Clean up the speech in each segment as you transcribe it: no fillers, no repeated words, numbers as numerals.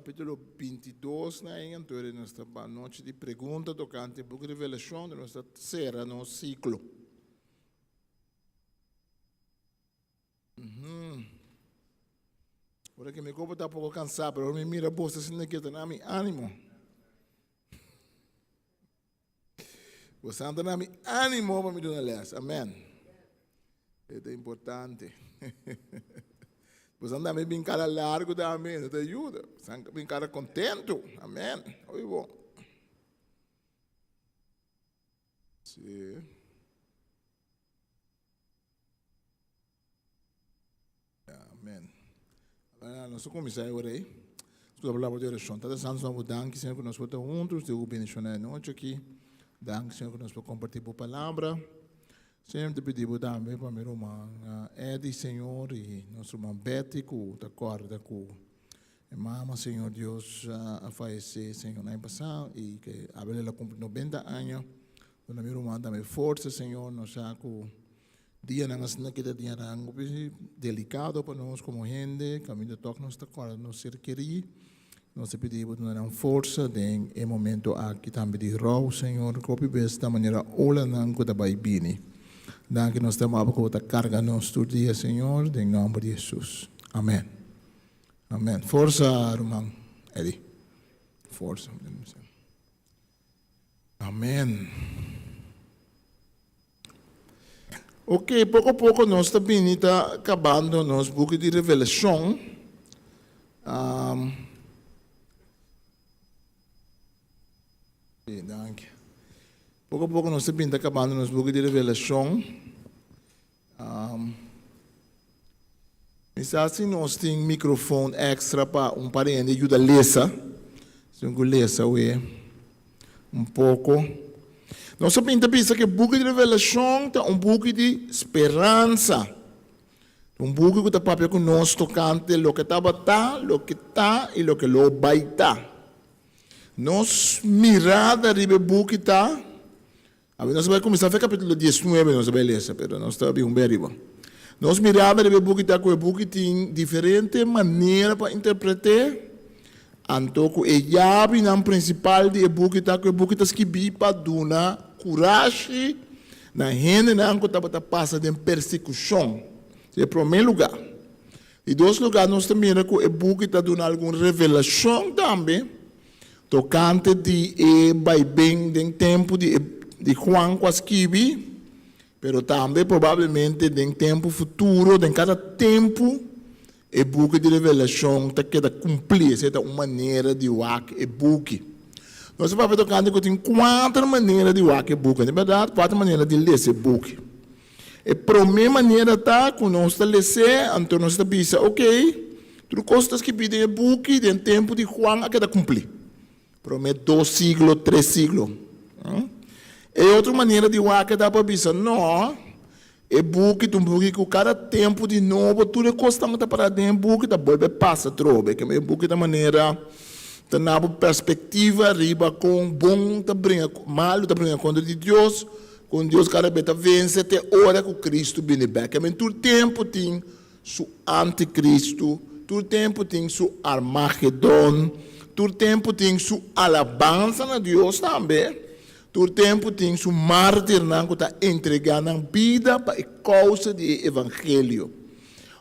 kapítulo 22 na ei, anto nos ta ba nochi di pregunta tokante buki Revelashon, nos ta sera nos siklo. Ora ku mi kopo ta poko kansá, pero ora mi mira boso asina ke ta na mi ánimo. Boso ta na mi ánimo pa mi duna lès. Amèn. E ta importante. Boso ta mi bin kara largu tambe, no ta yuda. Boso bin kara kontentu. Amèn. Oye bon. Sí. Amen. Nos a kuminsá e ora ei. Nos ta palabra di orashon. Tata Santu, nos bo danki, Señor, ku nos por ta huntu. Nos ta bendishoná e nochi aki. Danki, Señor, ku nos por kompartí bo palabra. Señor, mi ta pidi bo tambe pa mi ruman Eddie, Señor, i nos ruman Betty ku ta kòrda ku e mama, Señor Dios, a fayesé, Señor, aña pasá i ke awe el a kumpli nobenta aña. Duna mi ruman tambe forsa, Señor. Nos sa ku Dianan asina ki ta dianan hopi delicado pa nos como hende, caminda tok nos ta corda nos ser kerí. Nos ta pidi bo duna nan forsa den e momento aki tambe di rou, Señor, ku hopi bes ta manera olanan ku ta bai bini. Danki nos ta amaba ku bo ta carga nos tur dia, Señor, den nomber di Jesus. Amen. Amen. Forsa, ruman Eddie. Forsa. Amen. Ok, poko poko nos ta bini ta kabando nos buki di Revelashon. Um, sí, danki. Poko poko nos ta bini ta kabando nos buki di Revelashon. Um, mi sa si nos tin microfoon extra pa un par hende yuda lesa. Si un ku lesa we un poko. Nos a pinta bisa ku e buki di Revelashon ta un buki di speransa. Un buki ku ta papia ku nos tokante loke tabata, loke ta i loke lo bai ta. Nos mirada riba e buki ta Awe nos a bai kuminsá fe kapítulo diesnuebe nos a bai lesa, pero nos ta bin un be ariba. Nos mirada riba e buki ta ku e buki tin diferente manera pa interpret'é, anto ku e yabinan prinsipal di e buki ta ku e buki ta skibí pa duna kurashi na hendenan ku tabata pasa den persekushon. E promé lugá. Di dos lugá nos ta mira ku e buki ta duna algun revelashon tambe Tokante di e baiben den tempu di e di Juan ku a skibi, pero tambe probablemente den tempu futuro, den kada tempu e buki di Revelashon ta keda kumplí. Esei ta un manera di wak e buki. Nos a papia tokante ku tin kuater manera di wak e buki. Na bèrdat, kuater manera di lesa e buki. E promé manera ta ku nos ta les'é, anto nos ta bisa, Oké, tur kos ta skibí den e buki den tempu di Juan a keda kumplí. Promé dos siglo, tres siglo. E otro manera di wak ta pa bisa, No, e buki ta un buki ku kada tempu di nobo tur e kosnan ku ta pará den e buki ta bolbe pasa atrobe. E buki ta manera ta na bo perspektiva riba kon bon ta bringa, malu ta bringa kontra di Dios, Kon Dios kada be ta vense te ora ku Kristu bini bek. Amen. Tur tempu tin su antikristu, tur tempu tin su Armagedon, tur tempu tin su alabansa na Dios tambe, tur tempu tin su mártirnan ku ta entregá nan bida pa e kousa di e evangelio.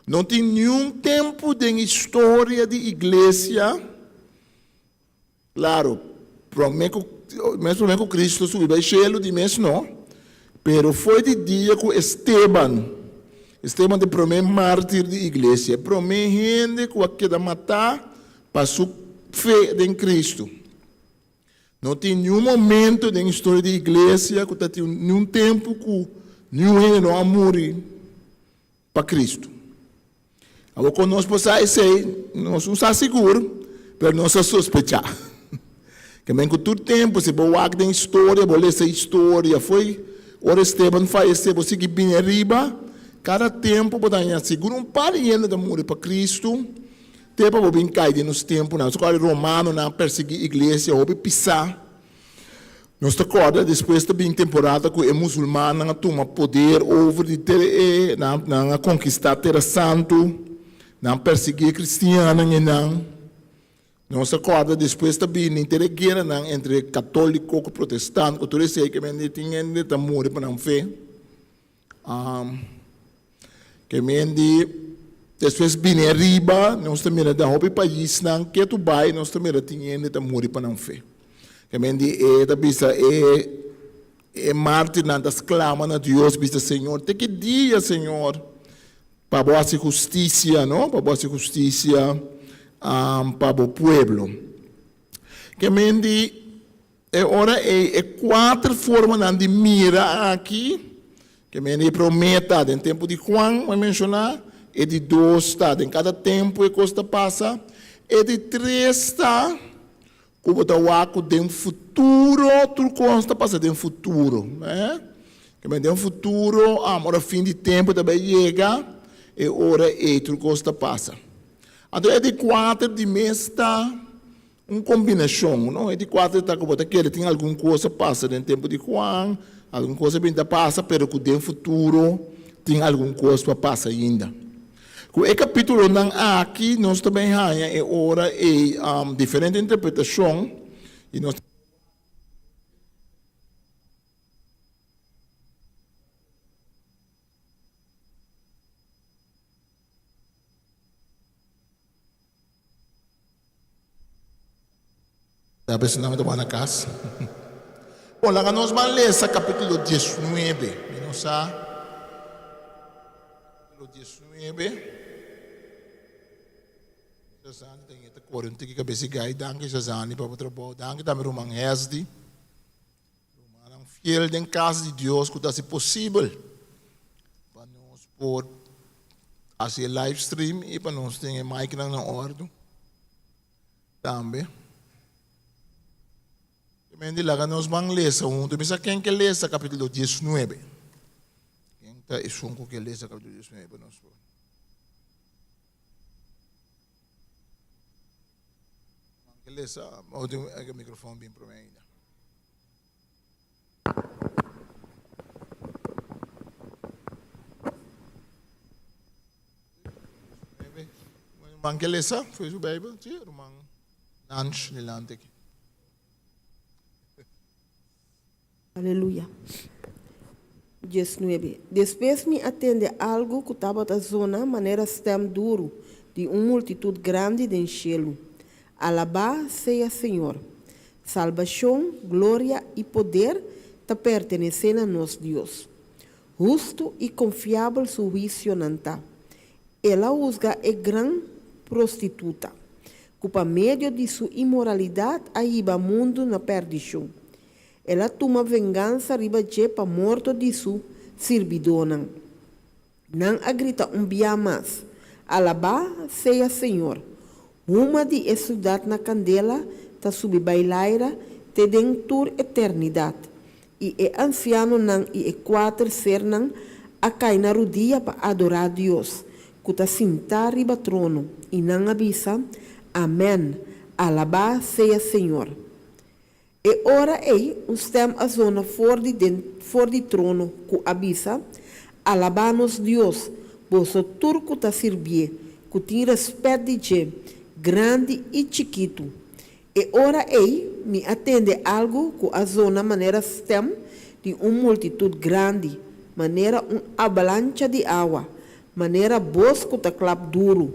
No tin niun tempu den historia di iglesia. Claro, prome cu, mes prome cu Cristo subi bay cielo di mes no, pero fo'i di dia cu Esteban, Esteban ta e prome martir di iglesia, e prome hende cu a keda mata pa su fe den Cristo. No tin niun momento den historia di iglesia cu ta tin niun tempo cu niun hende no a muri pa Cristo. Awor kon nos por sa esei? Nos no sa sigur, pero nos a sospechá. Ke men ku tur tempu si bo wak den historia, bo lesa historia, fo'i ora Esteban fayesé bo sigui bini ariba, kada tempu bo ta haña sigur un par di hende ta muri pa Cristo, te pa bo bin kai den nos tempunan. Nos ta kòrda romanonan a persiguí iglesia hopi pisá. Nos ta kòrda despues ta bin temporada ku e musulmannan a tuma poder over di ter e nan nan a konkistá Tera Santu, nan persiguí e kristiannan einan. Nos ta kòrda despues ta bini henter e gueranan entre katóliko ku protestant ku tur esei ke mende tin hende ta muri pa nan fe. Ke mende despues bini ariba nos ta mira den hopi paisnan ketu bai nos ta mira tin hende ta muri pa nan fe. Ke mende e ta bisa e e mártirnan ta sklama na Dios bisa Señor te ki dia Señor Pa bo hasi hustisia, no? Pa bo hasi hustisia pa bo pueblo. Ke men di e ora ei e kuater formanan di mira aki, ke men di e promé ta den tempu di Juan, mi a menshoná, e di dos ta den kada tempu e kos ta pasa, e di tres ta Ku bo ta wak ku den futuro tur kos ta pasa den futuro. Ke men den futuro ora fin di tempu ta bai yega e ora ei tur kos ta pasa. Anto e di kuater di mes ta un kombinashon no. E di kuater ta ku bo ta kere tin algun kos a pasa den tempu di Juan, algun kos a bin ta pasa pero ku den futuro tin algun kos pa pasa ainda. Ku e kapítulonan aki nos ta bin haña e ora ei diferente interpretashon i nos. Ta personanan ta bai na kas. Bon, laga nos ban lesa kapítulo diesnuebe. Mi no sa. Kapítulo diesnuebe. Shazani ta yeta kore un tiki kabes i gai. Danki Shazani pa bo trabou. Danki tambe ruman Hesdy. Rumannan fiel den kas di Dios ku ta hasi posibel pa nos por hasi e live stream i pa nos tin e micnan na òrdu. Tambe. Men di laga nos ban lesa huntu. Mi sa ken ke lesa kapitulo diesnuebe. Ken ta esun ku ke lesa kapitulo diesnuebe pa nos por. Ke lesa, o tin e mikrofon bin prome ainda. Ruman ke lesa for su Bijbel? Sí, ruman Nanch dilanti aki. Aleluya. Diesnuebe. Despues mi a tende algu ku tabata zona manera stèm duru di un multitut grandi den shelu, Alabá sea Señor! Salbashon, gloria i poder ta pertenesé na nos Dios. Hustu i konfiabel su huisionan ta. El a husga e gran prostituta, ku pa medio di su inmoralidat a hiba mundu na pèrdishon. El a tuma vengansa riba dje pa morto di su sirbidónan. Nan a grita un bia mas, Alabá sea Señor! Huma di e siudat na kandela ta subi bai laira te den tur eternidat. I e ansianonan i e kuater sernan a kai na rudia pa adorá Dios, ku ta sintá riba trono, i nan a bisa, Amèn! Alabá sea Señor! E ora ei un stèm a zona for di den for di trono ku a bisa, Alabá nos Dios, boso tur ku ta sirbié, ku tin rèspèt di dje, grandi i chikitu. E ora ei mi a tende algu ku a zona manera stèm di un multitut grandi, manera un abalancha di awa, manera bos ku ta klap duru.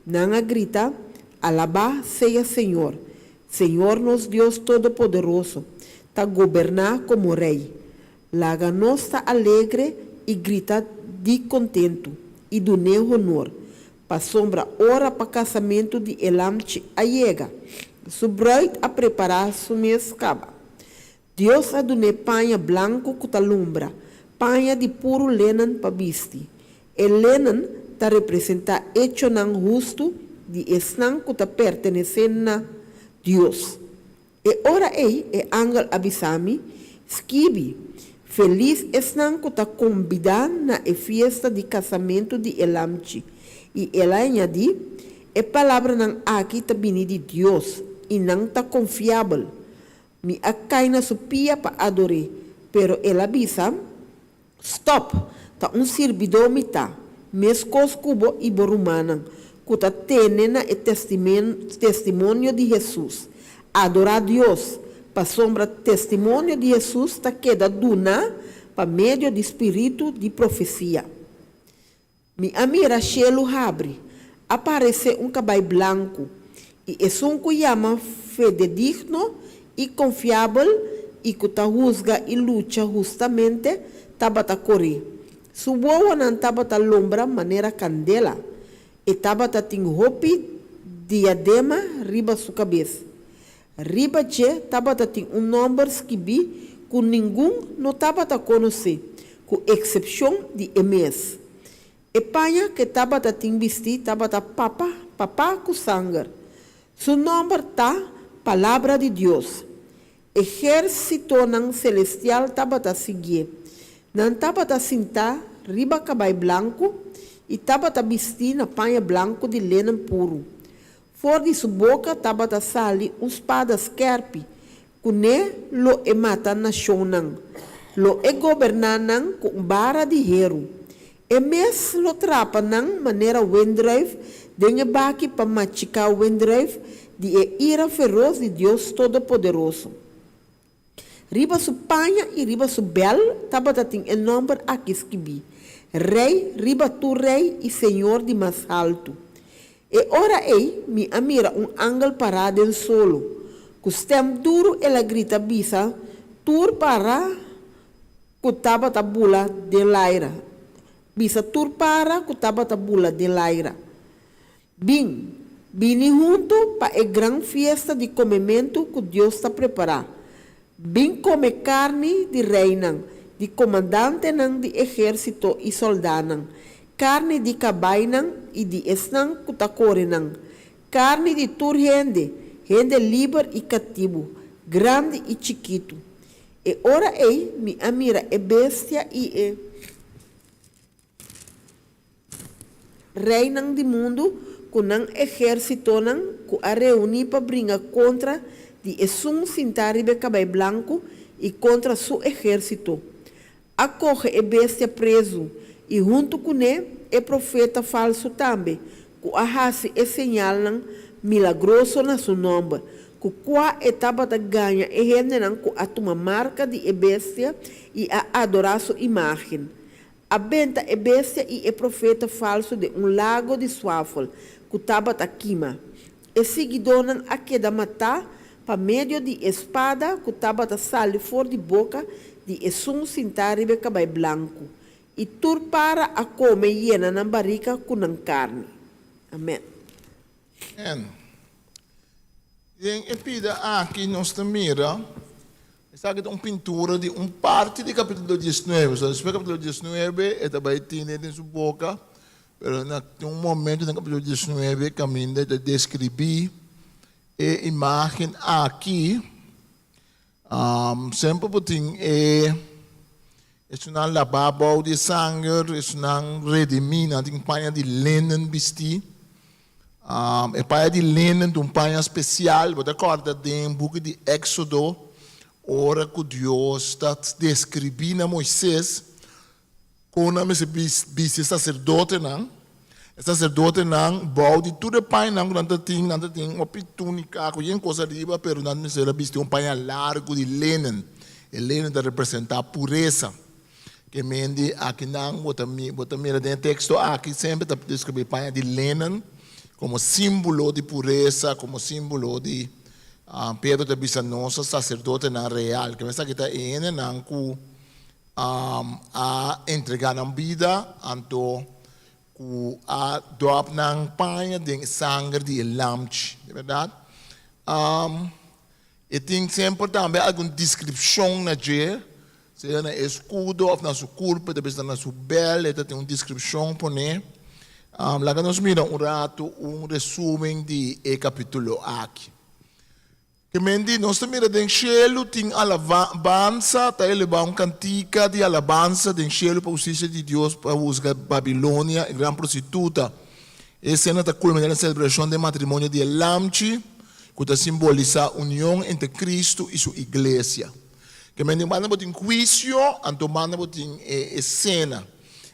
Nan a grita, Alabá sea Señor! Señor nos Dios Todopoderoso ta goberná komo Rei. Laga nos ta alegre i grita di kontentu i dun'é honor, pasobra ora pa kasamentu di e Lamchi a yega. Su bruid a prepará su mes kaba. Dios a dun'é paña blanku ku ta lumbra, paña di puru lenen pa bisti. E lenen ta representá echonan hustu di esnan ku ta pertenesé na Dios. E ora ei e angel a bisa mi, Skibi, Felis esnan ku ta kombidá na e fiesta di kasamentu di e Lamchi. I el a añadí, E palabranan aki ta bini di Dios, i nan ta konfiabel. Mi a kai na su pia pa ador'é, pero el a bisa, Stòp! Ta un sirbidó mi ta, meskos ku bo i bo rumannan. ku ta tene na e testimonio di Hesus, adorá Dios, pasobra testimonio di Hesus ta keda duná pa medio di spiritu di profesia. Mi a mira shelu habri, a paresé un kabai blanku, i esun ku yama Fededigno i Konfiabel i ku ta husga i lucha hustamente, tabata kore. Su wowonan tabata lombra manera kandela, e tabata tin hopi diadema riba su kabes. Riba dje tabata tin un nòmber skibí ku ningun no tabata konosé, ku eksepshon di e mes. E paña ku e tabata tin bistí tabata papa papá ku sanger. Su nòmber ta Palabra di Dios. Ehérsitonan selestial tabata siguié. Nan tabata sintá riba kabai blanku i tabata bistí na paña blanku di lenen puru. For di su boka tabata sali un spada skèrpi, kuné lo e mata nashonnan. Lo e goberná nan ku un bara di heru. E mes lo trapa nan manera wendrùif den e baki pa machiká wendrùif di e ira feros di Dios Todopoderoso. Riba su paña i riba su bèl tabata tin e nòmber aki skibí, Rei riba tur rei i Señor di mas haltu. E ora ei mi a mira un angel pará den solo. Ku stèm duru el a grita bisa tur para ku tabata bula den laira, bisa tur para ku tabata bula den laira, Bin, bini huntu pa e gran fiesta di komementu ku Dios ta prepará. Bin kome karni di reinan, di komandantenan di ehérsito i sòldánan, karni di kabainan i di esnan ku ta kore nan, karni di tur hende, hende liber i katibu, grandi i chikitu. E ora ei mi a mira e bestia i e. Reinan di mundu ku nan ehérsitonan ku a reuní pa bringa kontra di esun sintá riba e kabai blanku i kontra su ehérsito, a kohe e bestia prezu i huntu kuné e profeta falsu tambe ku a hasi e señalnan milagroso na su nòmber, ku kua e tabata gaña e hendenan ku a tuma marka di e bestia i a adorá su imágen. A benta e bestia i e profeta falsu den un lago di swafel ku tabata kima. E siguidónan a keda matá pa medio di e spada ku tabata sali for di boka di esun sintá riba e kabai blanku, i tur para a kome yena nan barika ku nan karni. Amèn. En. Den e pida aki nos ta mira, esaki ta un pintura di un parti di capítulo diesnuebe. So despues capítulo diesnuebe e ta bai tine den su boca, pero na tin un momento den capítulo diesnuebe caminda e ta describi e imagen aki. Semper bo tin e esunnan labá bou di e sanger, esunnan redimí, nan tin paña di lenen bistí. E paña di lenen ta un paña spesial, bo ta kòrda den buki di Éksodo, ora ku Dios ta deskribí na Moisés Kon nan mester bisti e saserdotenan? E saserdotenan bou di tur e pañanan ku nan ta tin, nan ta tin hopi túnika ku yen kos ariba, pero nan mester a bisti un paña largu di lenen. E lenen ta representá puresa. Ke mende akinan bo ta bo ta mira den e teksto aki semper ta deskribí paña di lenen komo símbolo di puresa, komo símbolo di, Pedro ta bisa nos ta saserdotenan real. Ke mester aki ta e hendenan ku a entregá nan bida, anto ku a dòp nan paña den e sanger di e lamchi. Di bèrdat, e tin semper tambe algun deskripshon na dje, sea na e eskudo òf na su kurpa, ta bisa na su bèl, e ta tin un deskripshon poné. Laga nos mira un ratu un resúmen di e kapítulo aki. Ke men di, nos ta mira den shelu tin alabansa, ta elebá un kantika di alabansa den shelu pa hustisia di Dios pa husga Babilonia, e gran prostituta. E esena ta kulminá den selebrashon den matrimonio di e Lamchi, ku ta simbolisá union entre Kristu i su iglesia. Ke men di, un banda bo tin huisio, anto un banda bo tin e esena.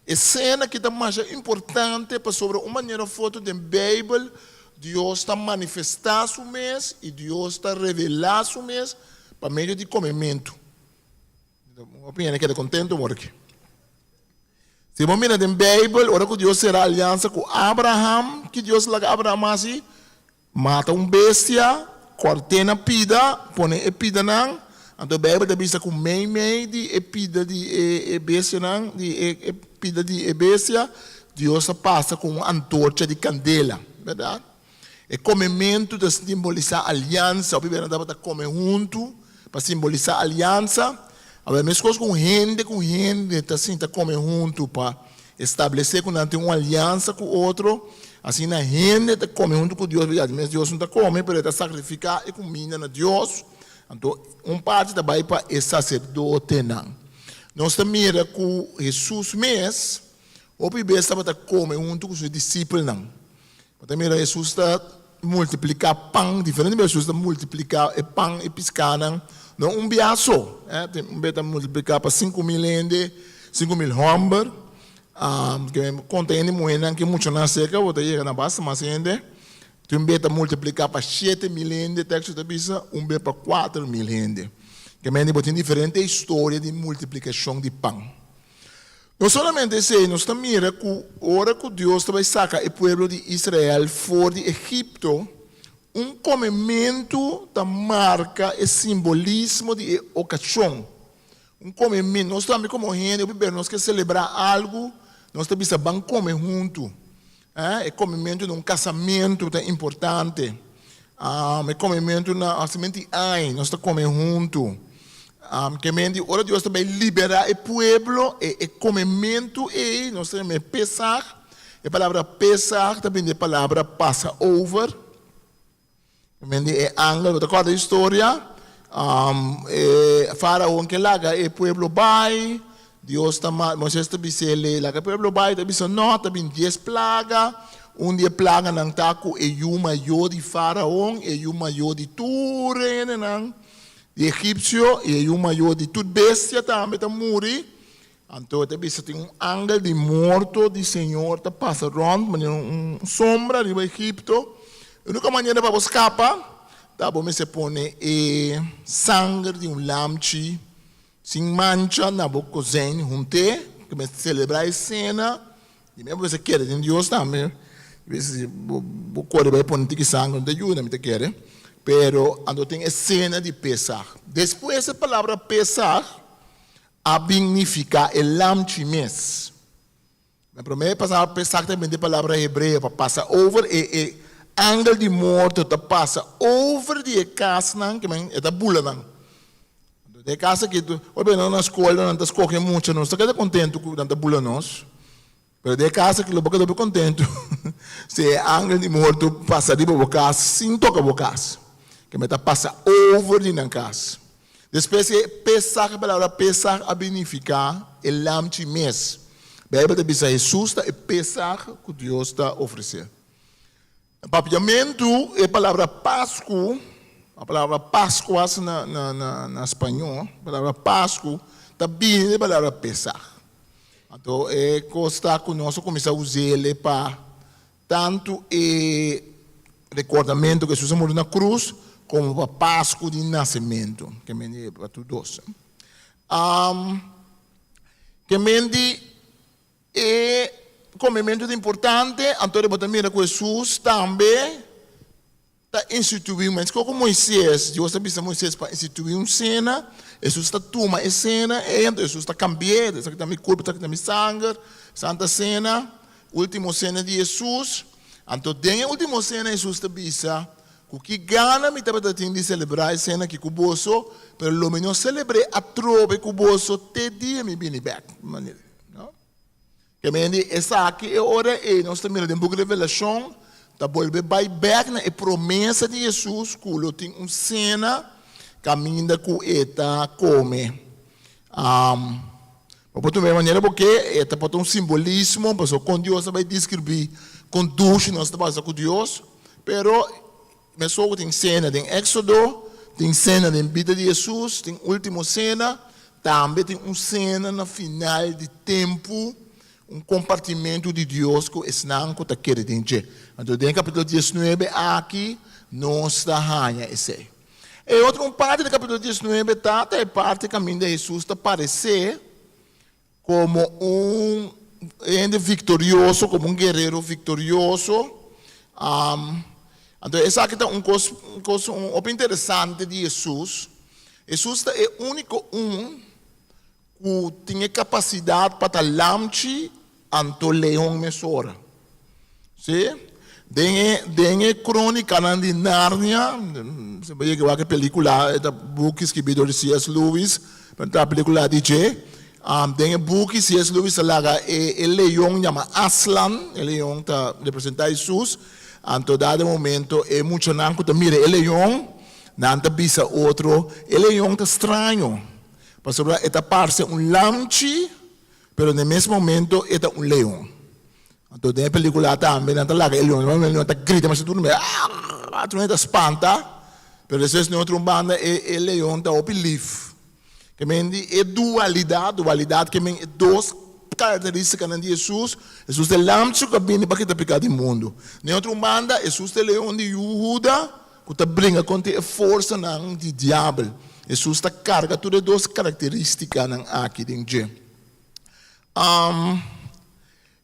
E sena aki ta masha importante pasobra un manera of otro den Beibel Dios ta manifestá su mes i Dios ta revelá su mes pa medio di komementu. Hopi hende keda kontentu awor aki. Si bo mira den Beibel, ora ku Dios sera aliansa ku Abraham, ki Dios laga Abraham hasi? Mata un bestia, kòrt'é na pida, pone e pidanan. Anto Beibel ta bisa ku meimei di e pida di e bestianan, di e pida di e bestia, Dios a pasa ku un antorcha di kandela, bèrdat? E komementu ta simbolisá aliansa. Hopi bes nan tabata kome huntu pa simbolisá aliansa. Awor, meskos ku un hende ku hende ta sinta kome huntu pa establesé ku nan tin un aliansa ku otro, asina hende ta kome huntu ku Dios. Berdad, mes Dios no ta kome, pero e ta sakrifiká e kuminda na Dios. Anto, un parti ta bai pa e saserdotenan. Nos ta mira ku Hesus mes hopi bes tabata kome huntu ku su disipelnan. Bo ta mira Hesus ta multipliká pan, diferente bes Hesus ta multipliká e pan i piskánan, no un bia so, un bes ta multipliká pa 5000 hende, 5000 hòmber, konta hende muhénan ke muchanan serka bo ta yega na basta mas hende, tin bes ta multipliká pa 7000 hende, teksto ta bisa, un bes pa 4000 hende. Ke mende bo tin diferente historia di multiplikashon di pan. No solamente esei, nos ta mira ku ora ku Dios ta bai saka e pueblo di Israel for di Egipto, un komementu ta marka e simbolismo di e okashon. Un komementu, nos tambe komo hende hopi bes nos ke selebrá algu, nos ta bisa ban kome huntu. E komementu na un kasamentu ta importante. E komementu na hasimentu di aña, nos ta kome huntu. Ke men di ora Dios ta bai liberá e pueblo, e e komementu ei, nos ta yama e Pesach. E palabra Pesach ta bini di e palabra pasa over. Ke men di e angel, bo ta kòrda e historia? E faraon ke laga e pueblo bai, Dios ta Moises ta bis'é, laga e pueblo bai, e ta bisa no, ta bin dies plaga, un di e plaganan ta ku e yu mayó di faraon, e yu mayó di tur e hendenan di egipsio, i e yu mayó di tur bestia tambe ta muri. Anto e ta bisa tin un angel di morto di Señor ta pasa rònt manera un sombra riba Egipto. E úniko manera pa bo skapa ta bo mester pone e sanger di un lamchi sin mancha na bo kozijn hunt'é, ku mester selebrá e sena. Di mi bo mester kere den Dios tambe. Bo kore bai pone tiki sanger no ta yuda, mi ta kere. Pero anto tin e sena di Pesach. Despues e palabra Pesach a bin nifiká e lamchi mes. Na promé pasaba Pesach ta bin di e palabra hebreo pa pasa over, e e angel di morto ta pasa over di e kasnan, ke men e ta bula nan. Anto den e kas aki, hopi nan na skol nan ta skohe mucha, nos ta keda kontentu ku nan ta bula nos. Pero den e kas aki lo bo keda hopi kontentu si e angel di morto pasa riba bo kas sin toka bo kas. Ke men ta pasa over di nan kas. Despues e Pesach, e palabra Pesach a bin nifiká e lamchi mes. Beibel ta bisa Hesus ta e Pesach ku Dios ta ofresé. Na papiamentu e palabra Pasku, a palabra Paskuas na na na spañó, palabra Pasku ta bini di e palabra Pesach. Anto e kos ta ku nos a kuminsá us'el pa tantu e rekordamentu ku Hesus a muri na krus komo pa Pasku di nasementu, ke men di pa tur dos. Ke men di e komementu ta importante, anto bo ta mira ku Hesus tambe ta instituí un meskos ku Moises, Dios a bisa Moises pa instituí un sena, Hesus ta tuma e sena ei, anto Hesus ta kambi'é, esaki ta mi kurpo, esaki ta mi sanger, Santa Sena, último sena di Hesus. Anto den e último sena Hesus ta bisa, Ku ki gana mi tabata tin di selebrá e sena aki ku boso, pero lo mi no selebr'é atrobe ku boso te dia mi bini bèk. No? Ke men di esaki e ora ei nos ta mira den buki Revelashon ta bolbe bai bèk na e promesa di Hesus ku lo tin un sena kaminda ku e ta kome. Bo por tuma e manera bo ke, e ta por ta un simbolismo pasobra kon Dios ta bai deskribí kon dushi nos ta pasa ku Dios, pero Mesora ku tin sena den Éksodo, tin sena den bida di Hesus, tin último sena, tambe tin un sena na final di tempu. Un kompartimentu di Dios ku esnan ku ta kere den dje. Anto den kapítulo diesnuebe aki nos ta haña esei. E otro un parti di kapítulo diesnuebe ta ta e parti kaminda Hesus ta paresé komo un hende viktorioso, komo un guerero viktorioso. Anto esaki ta un kos un kos un hopi interesante di Hesus. Hesus ta e úniko un Ku tin e kapasidat pa ta lamchi anto leon mesora. Sí, den e den e krónikanan di Narnia, si bo yega wak e pelíkula, e ta buki skibí dor di CS. Lewis, pero ta pelíkula di dje. Den e buki CS. Lewis ta laga e e leon yama Aslan, e leon ta representá Hesus, anto dado momento e muchanan ku ta mira e leon, nan ta bisa otro, e leon ta straño. Pasobra e ta parse un lamchi, pero na e mes momento e ta un leon. Anto den e pelicula tambe nan ta laga e leon, e leon ta grita masha duro, aarr, tur hende ta spanta, pero despues na otro banda e e leon ta hopi lif. Ke men di e dualidad, dualidad ke men e dos caracteristicanan di Jesus, Jesus ta e lamchi cu a bini pa kita pica di mundo. Na e otro banda Jesus ta e leon di Juda, Ku ta bringa kontra e forsanan di diabel. Hesus ta karga tur e dos karakterístikanan aki den dje.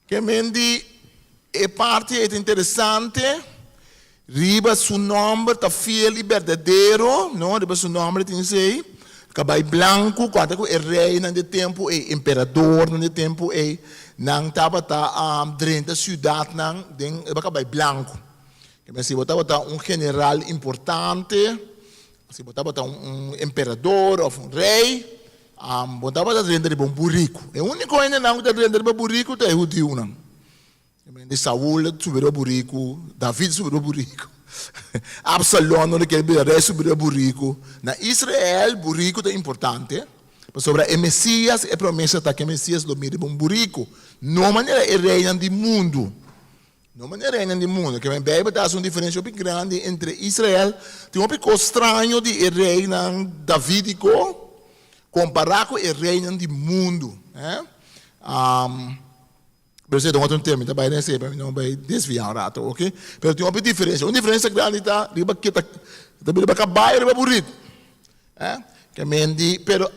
Ke men di e parti ei ta interesante, riba su nòmber ta fiel i berdadero, no? Riba su nòmber tin esei, kabai blanku, kuantu ku e reinan di e tempu ei, emperadornan di e tempu ei, nan tabata drenta siudatnan den riba kabai blanku. Kende si bo tabata un general importante, si bo tabata un emperador of un rey, bo tabata drenta riba un buriku. E úniko hendenan ku ta drenta riba buriku ta e hudiunan. Di Saul a subi riba buriku, David a subi riba buriku, Absalon ora ke bira rey a subi riba buriku. Na Israel buriku ta importante, pasobra e Mesias, e promesa ta ku e Mesias lo bini riba un buriku, no manera e reynan di mundu. No manera reinan di mundu. Ke men Beibel ta hasi un diferensia hopi grandi entre Israel. Tin hopi kos straño di e reinan davídiko kompará ku e reinan di mundu. Pero esei ta un otro tema, mi ta bai den esei pa mi no bai desviá un rato, oke. Pero tin hopi diferensia. Un diferensia grandi ta riba ke ta ta riba kabayo riba buritu. Ke men di pero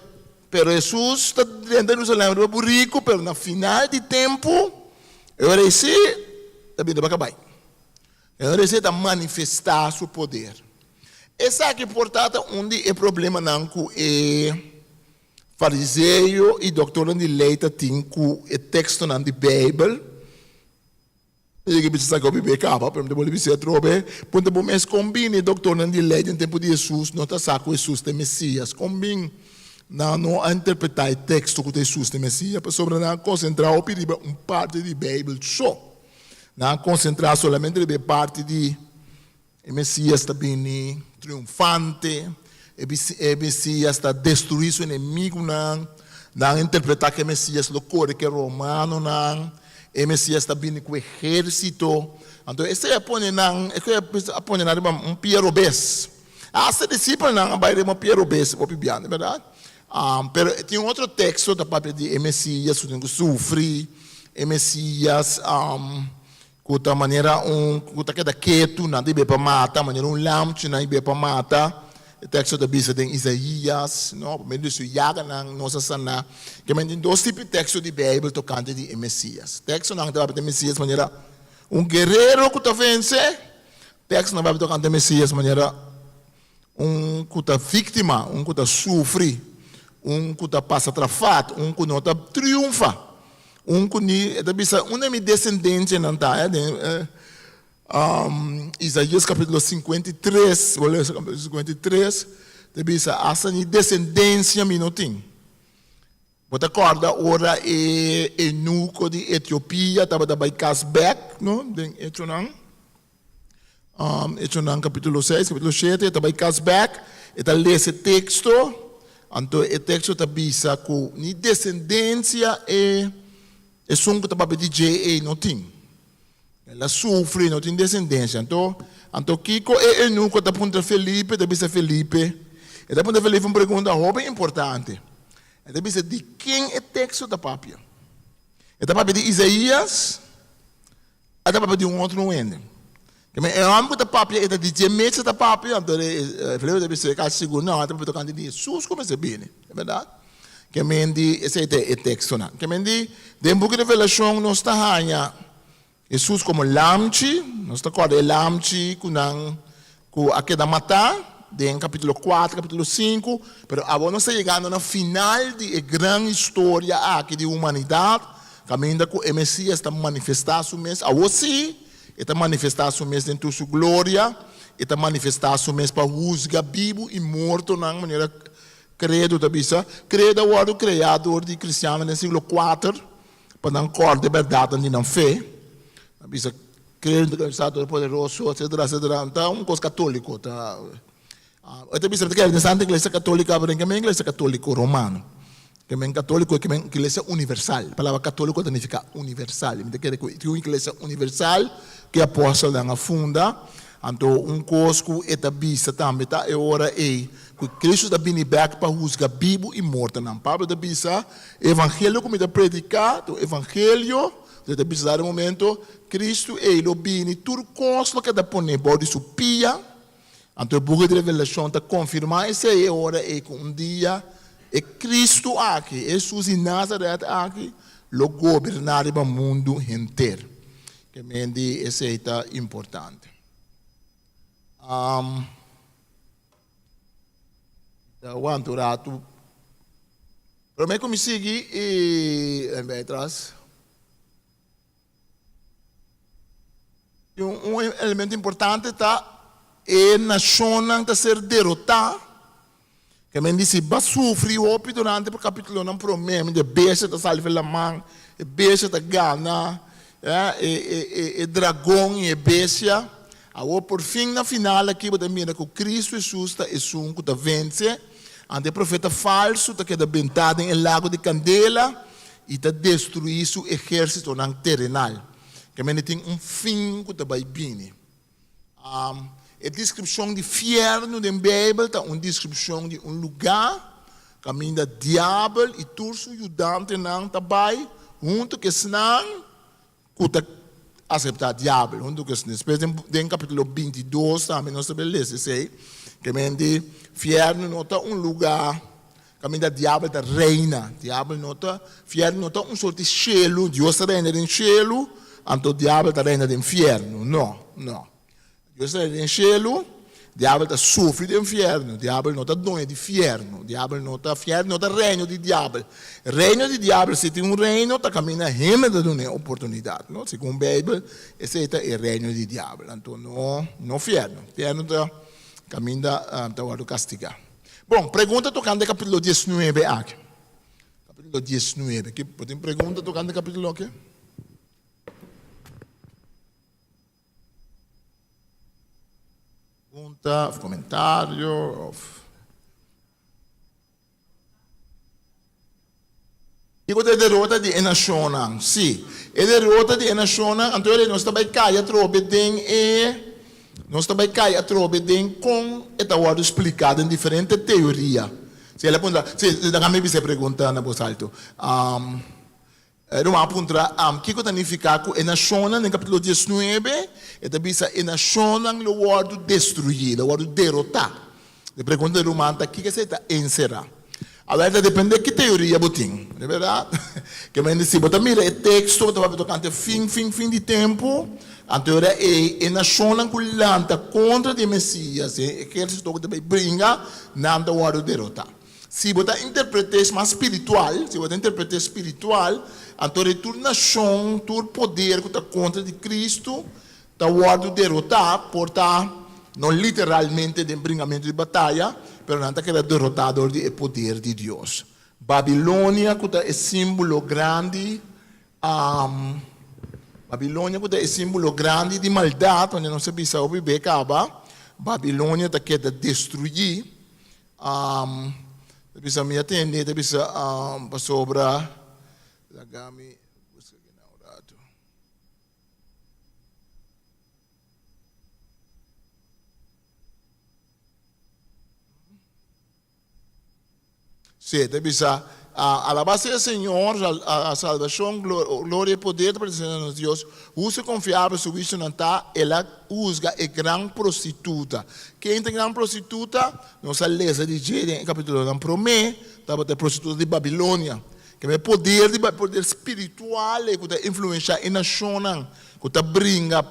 pero Hesus ta drenta Jerusalem riba buriku pero na final di tempu e ora ei si ta bini riba kabai. E ora ei si e ta manifestá su poder. Esaki por ta ta un di e problemanan ku e fariseo i doktornan di lei ta tin ku e tekstonan di Beibel. Mi yega bisa sa ku hopi be kaba, pero mi ta bolbe bisa atrobe. Punta bo mes, kon bini e doktornan di lei den tempu di Hesus no ta sa ku Hesus ta e Mesias? Kon bin nan no a interpretá e teksto ku ta Hesus ta e Mesias? Pasobra nan a konsentrá hopi riba un parti di Beibel so. Nan a konsentrá solamente riba e parti di E Mesias ta bini triunfante, e Mesias ta destruí su enemigunan. Nan a interpretá ku e Mesias lo kore ku e romanonan, e Mesias ta bini ku ehérsito. Anto esei a pone nan, esei a pone nan riba un pia robes. Asta e disipelnan a bai riba un pia robes hopi bia, no bèrdat? Pero tin un otro teksto ta papia di e Mesias ku tin ku sufri, e Mesias Ku ta manera un ku ta keda ketu, nan ta ib'é pa mata, manera un lamchi nan ib'é pa mata. E teksto ta bisa den Isaías, no, pa medio di su yaganan nos a saná. Kimen tin dos tipo di teksto di Beibel tokante di e Mesías. Tekstonan ta papia di e Mesías manera un guerero ku ta vense, tekstonan ta papia tokante e Mesías manera un ku ta víktima, un ku ta sufri, un ku ta pasa trafat, un ku no ta triunfa, un ku ni, e ta bisa, unda mi desendensianan ta? Den Isaías kapítulo 53, bo lesa kapítulo 53, ta bisa, asta ni desendensia mi no tin. Bo ta kòrda ora e eunuko di Etiopia tabata bai kas bèk, no? Den Echonan. Echonan kapítulo 6, kapítulo 7, e ta bai kas bèk, e ta lesa e teksto, anto e teksto ta bisa ku ni desendensia e esun ku ta papia di dje ei no tin. El a sufri, no tin desendensia. Anto, anto kiko e eunuko ta puntra Felipe? Ta bisa Felipe, e ta puntra Felipe un pregunta hopi importante. E ta bisa, di ken e teksto ta papia? E ta papia di Isaías, e ta papia di un otro hende. Ke men e hòmber ku ta papia e ta di dje mes e ta papia, anto e Felipe ta bisa e kasi sigur no, e ta papia tokante di Hesus ku mester bini, e bèrdat? Ke men di esei ta e tekstonan. Ke men di den buki Revelashon nos ta haña Hesus komo lamchi, nos ta kòrda e lamchi ku nan ku a keda matá den kapítulo kuater, kapítulo sinku, pero awor nos ta yegando na final di e gran historia aki di humanidat, kaminda ku e Mesias ta manifestá su mes, awor sí, e ta manifestá su mes den tur su gloria, e ta manifestá su mes pa husga bibu i mortonan, manera Credo ta bisa. Credo a wòrdu kreá dor di kristiannan den siglo kuater, Pa nan kòrda e bèrdatnan di nan fe. Nan bisa, Kere den Dios Todopoderoso, etsetera, etsetera. Ta un kos katóliko. Ta, e ta bisa, ta kere den Santa Iglesia Katólika, pero den ke men Iglesia Katóliko Romano. Ke men katóliko, ke men Iglesia Universal. E palabra katóliko ta nifiká universal. Mi ta kere ku tin un iglesia universal ku e apòstelnan a funda. Anto un kos ku e ta bisa tambe ta e ora ei ku Kristu ta bini bèk pa husga bibu i mortonan. Pablo ta bisa, E evangelio ku mi ta prediká ta un evangelio, e ta bisa dado momento, Kristu ei lo bini, tur kos lo keda poné bou di su pia. Anto e buki di Revelashon ta konfirmá esei e ora ei ku un dia e Kristu aki, e Hesus di Nazaret aki, lo goberná riba mundu henter. Ke men di esei ta importante. Ta wanta un ratu. Promé ku mi sigui i bai atras. Un elemento importante ta e nashonnan ta ser derotá. Ke men di si bo a sufri hopi durante e kapitulonan promé, e bestia ta sali for laman, e bestia ta gana, e dragon i e bestia. Awor por fin na final aki bo ta mira ku Kristu Hesus ta esun ku ta vense, anto e profeta falsu ta keda bentá den e lago di kandela i ta destruí su ehérsitonan terenal. Ke men di tin un fin ku ta bai bini. E deskripshon di fièrnu den Beibel ta un deskripshon di un lugá kaminda Diabel i tur su yudantenan ta bai huntu ku esnan ku ta aseptá Diabel. Huntu ku esnan. Despues den kapítulo bintidos tambe nos ta bai lesa esei, ke men di fièrnu no ta un lugá kaminda Diabel ta reina. Diabel no ta, fièrnu no ta un sort di shelu, Dios ta reina den shelu, anto Diabel ta reina den fièrnu. No, no. Dios ta reina den shelu, Diabel ta sufri den fièrnu. Diabel no ta doño di fièrnu. Diabel no ta, fièrnu no ta reino di Diabel. Reino di Diabel, si tin un reino, ta kaminda hende ta dun'é oportunidat, no? Segun Beibel, esei ta e reino di Diabel. Anto no, no fièrnu. Fièrnu ta kaminda ta wòrdu kastigá. Bon, pregunta tokante kapítulo diesnuebe aki. Kapítulo diesnuebe. Ki, bo tin pregunta tokante kapítulo aki? Pregunta of komentario of. Kiko ta e derota di e nashonnan? Sí, e derota di e nashonnan, anto e nos ta bai kai atrobe den e, nos ta bai kai atrobe den kon e ta wòrdu spliká den diferente teoria. Si el a puntra, si, laga mi bisa e pregunta na bos alto. E ruman a puntra, Kiko ta nifiká ku e nashonnan den kapítulo diesnuebe e ta bisa e nashonnan lo wòrdu destruí, lo wòrdu derotá? E pregunta di ruman ta, Kiko esei ta enserá? Awor ta dependé ki teoria bo tin, no bèrdat? Ke men si bo ta mira e teksto ku ta papia tokante fin, fin, fin di tempu, anto e ora ei e nashonnan ku lanta kontra di e Mesias, e ehérsito ku ta bai bringa, nan ta wòrdu derotá. Si bo ta interpret'é mas spiritual, si bo ta interpret'é spiritual, anto di tur nashon, tur poder ku ta kontra di Kristu ta wòrdu derotá, por ta no literalmente den bringamentu di bataya, pero nan ta keda derotá dor di e poder di Dios. Babilonia ku ta e símbolo grandi, Babilonia ku ta e símbolo grandi di maldat, manera nos a bisa hopi be kaba, Babilonia ta keda destruí. Ta bisa mi a tende, ta bisa pasobra laga mi buska aki na un rato. Sí, ta bisa. Alabá sea Señor, salbashon, gloria i poder ta pertenesé na nos Dios. Hustu i konfiabel su huisionan ta, el a husga e gran prostituta. Ken ta e gran prostituta? Nos a lesa di dje den e kapitulonan promé, tabata e prostituta di Babilonia. Kende e poder di poder spiritual ei ku ta influenshá e nashonnan ku ta bringa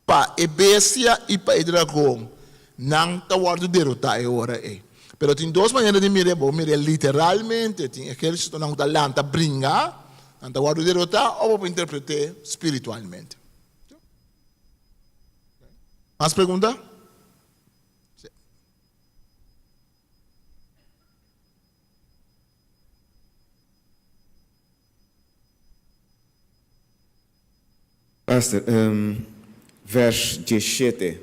pa e bestia i pa e dragon, nan ta wòrdu derotá e ora ei. Pero tin dos manera di mir'é, bo mir'é literalmente, tin ehérsitonan ku ta lanta bringa, nan ta wòrdu derotá, òf bo por interpret'é spiritualmente. Mas pregunta? Sí. Pastor, vers 17.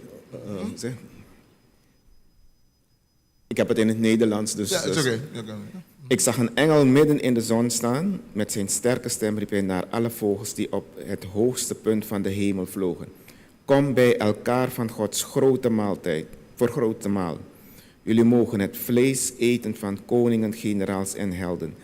Ik heb het in het Nederlands, dus. Ja, is oké. Ik zag een engel midden in de zon staan. Met zijn sterke stem riep hij naar alle vogels die op het hoogste punt van de hemel vlogen. Kom bij elkaar van Gods grote maaltijd, voor grote maal. Jullie mogen het vlees eten van koningen, generaals en helden.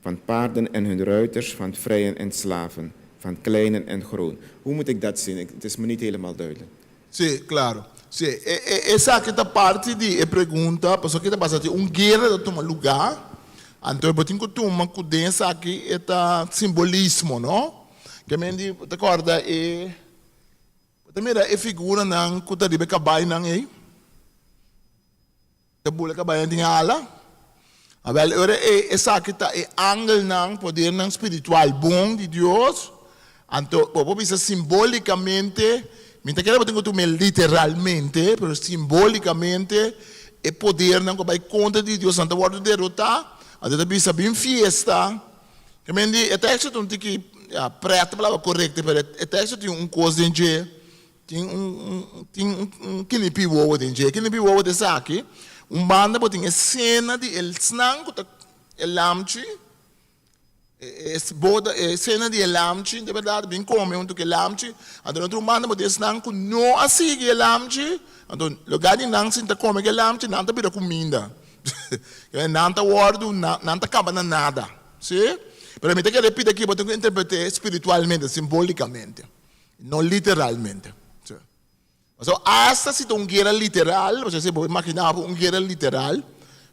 Van paarden en hun ruiters, van vrijen en slaven, van kleinen en groot. Hoe moet ik dat zien? Ik, het is me niet helemaal duidelijk. Sí, claro. Sí, e, e, esaki ta parti di e pregunta, pasobra ki ta pasa tin un guera ta tuma lugá, anto bo tin ku tuma ku den esaki e ta simbolismo, no? Ke men di, bo ta kòrda e, bo ta mira e figuranan ku ta riba e kabainan ei? Ta bula kabayan tin ala. Awel, e ora ei esaki ta e angelnan, podernan spiritual bon di Dios. Anto, bo por bisa simbolikamente, mi ta kere bo tin ku tum'é literalmente, pero simbolikamente e podernan ku a bai kontra di Dios nan ta wòrdu derotá. Anto e ta bisa bin fiesta. Ke men di e teksto ta un tiki, ya, prèt ta palabra korekto, pero e teksto tin un kos den dje. Tin un tin un kinipi wowo den dje. E kinipi wowo ta esaki, un banda bo tin e sena di e snan ku ta e lamchi, e boda e sena di e lamchi, di bèrdat bin kome huntu ku e lamchi. Anto den otro banda bo tin esnan ku no a sigui e lamchi, anto lugá di nan sinta kome ku e lamchi, nan ta bira kuminda. Nan ta wòrdu, nan ta kaba na nada. Si? Pero mi ta kere pidi aki bo tin ku interpret'é spiritualmente, simbolikamente. No literalmente. Sí. Pasobra asta si ta un guera literal, pasobra si bo imagina bo un guera literal,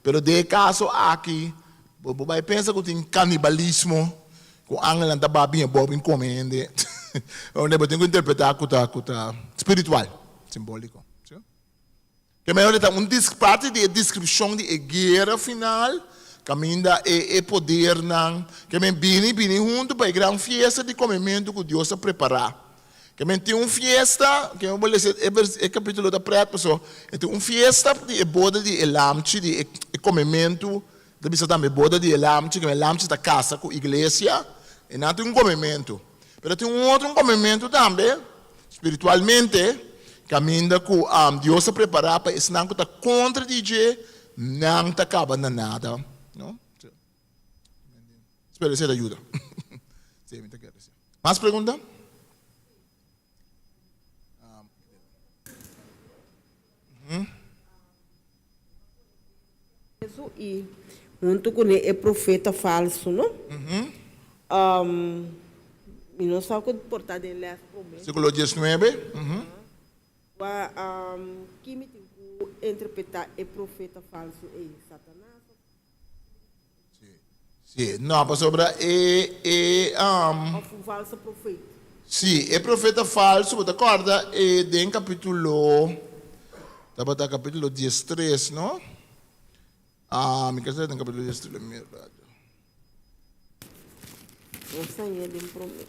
pero den e caso aki, bo bo bai pensa cu tin canibalismo, cu angelnan ta ba bin abou bin come hende. Bo tin cu interpreta cu ta cu ta spiritual, simbolico. Sí. Ke mehor e ta un parti di e deskripshon di e guera final, kaminda e e podernan ke men bini bini huntu pa e gran fiesta di komementu ku Dios a prepará. Ke men tin un fiesta, ke men bo lesa e e kapítulo ta prèt paso e tin un fiesta di e boda di e lamchi di e e komementu, ta bisa tambe boda di e lamchi, ke men lamchi ta kasa ku iglesia, e nan tin un komementu. Pero tin un otro komementu tambe, spiritualmente, kaminda ku Dios a prepará pa esnan ku ta kontra di dje, nan ta kaba na nada. No? Spero esei ta yuda. Sí, mi ta kere sí. Mas pregunta? Hesu i huntu kuné e profeta falsu, no? Mi no sa ku por ta den lès promé. Versíkulo diesnuebe. Kua ki mi tin ku interpretá e profeta falsu ei, Satanas òf? Sí, sí. No, pasobra e, e. Òf un falso profeta. Sí, e profeta falsu, bo ta kòrda e den kapítulo, tabata kapítulo diestres, no? Ah, mi ke sa den kapítulo diestres, mi mira. Nos ta ñe den promé.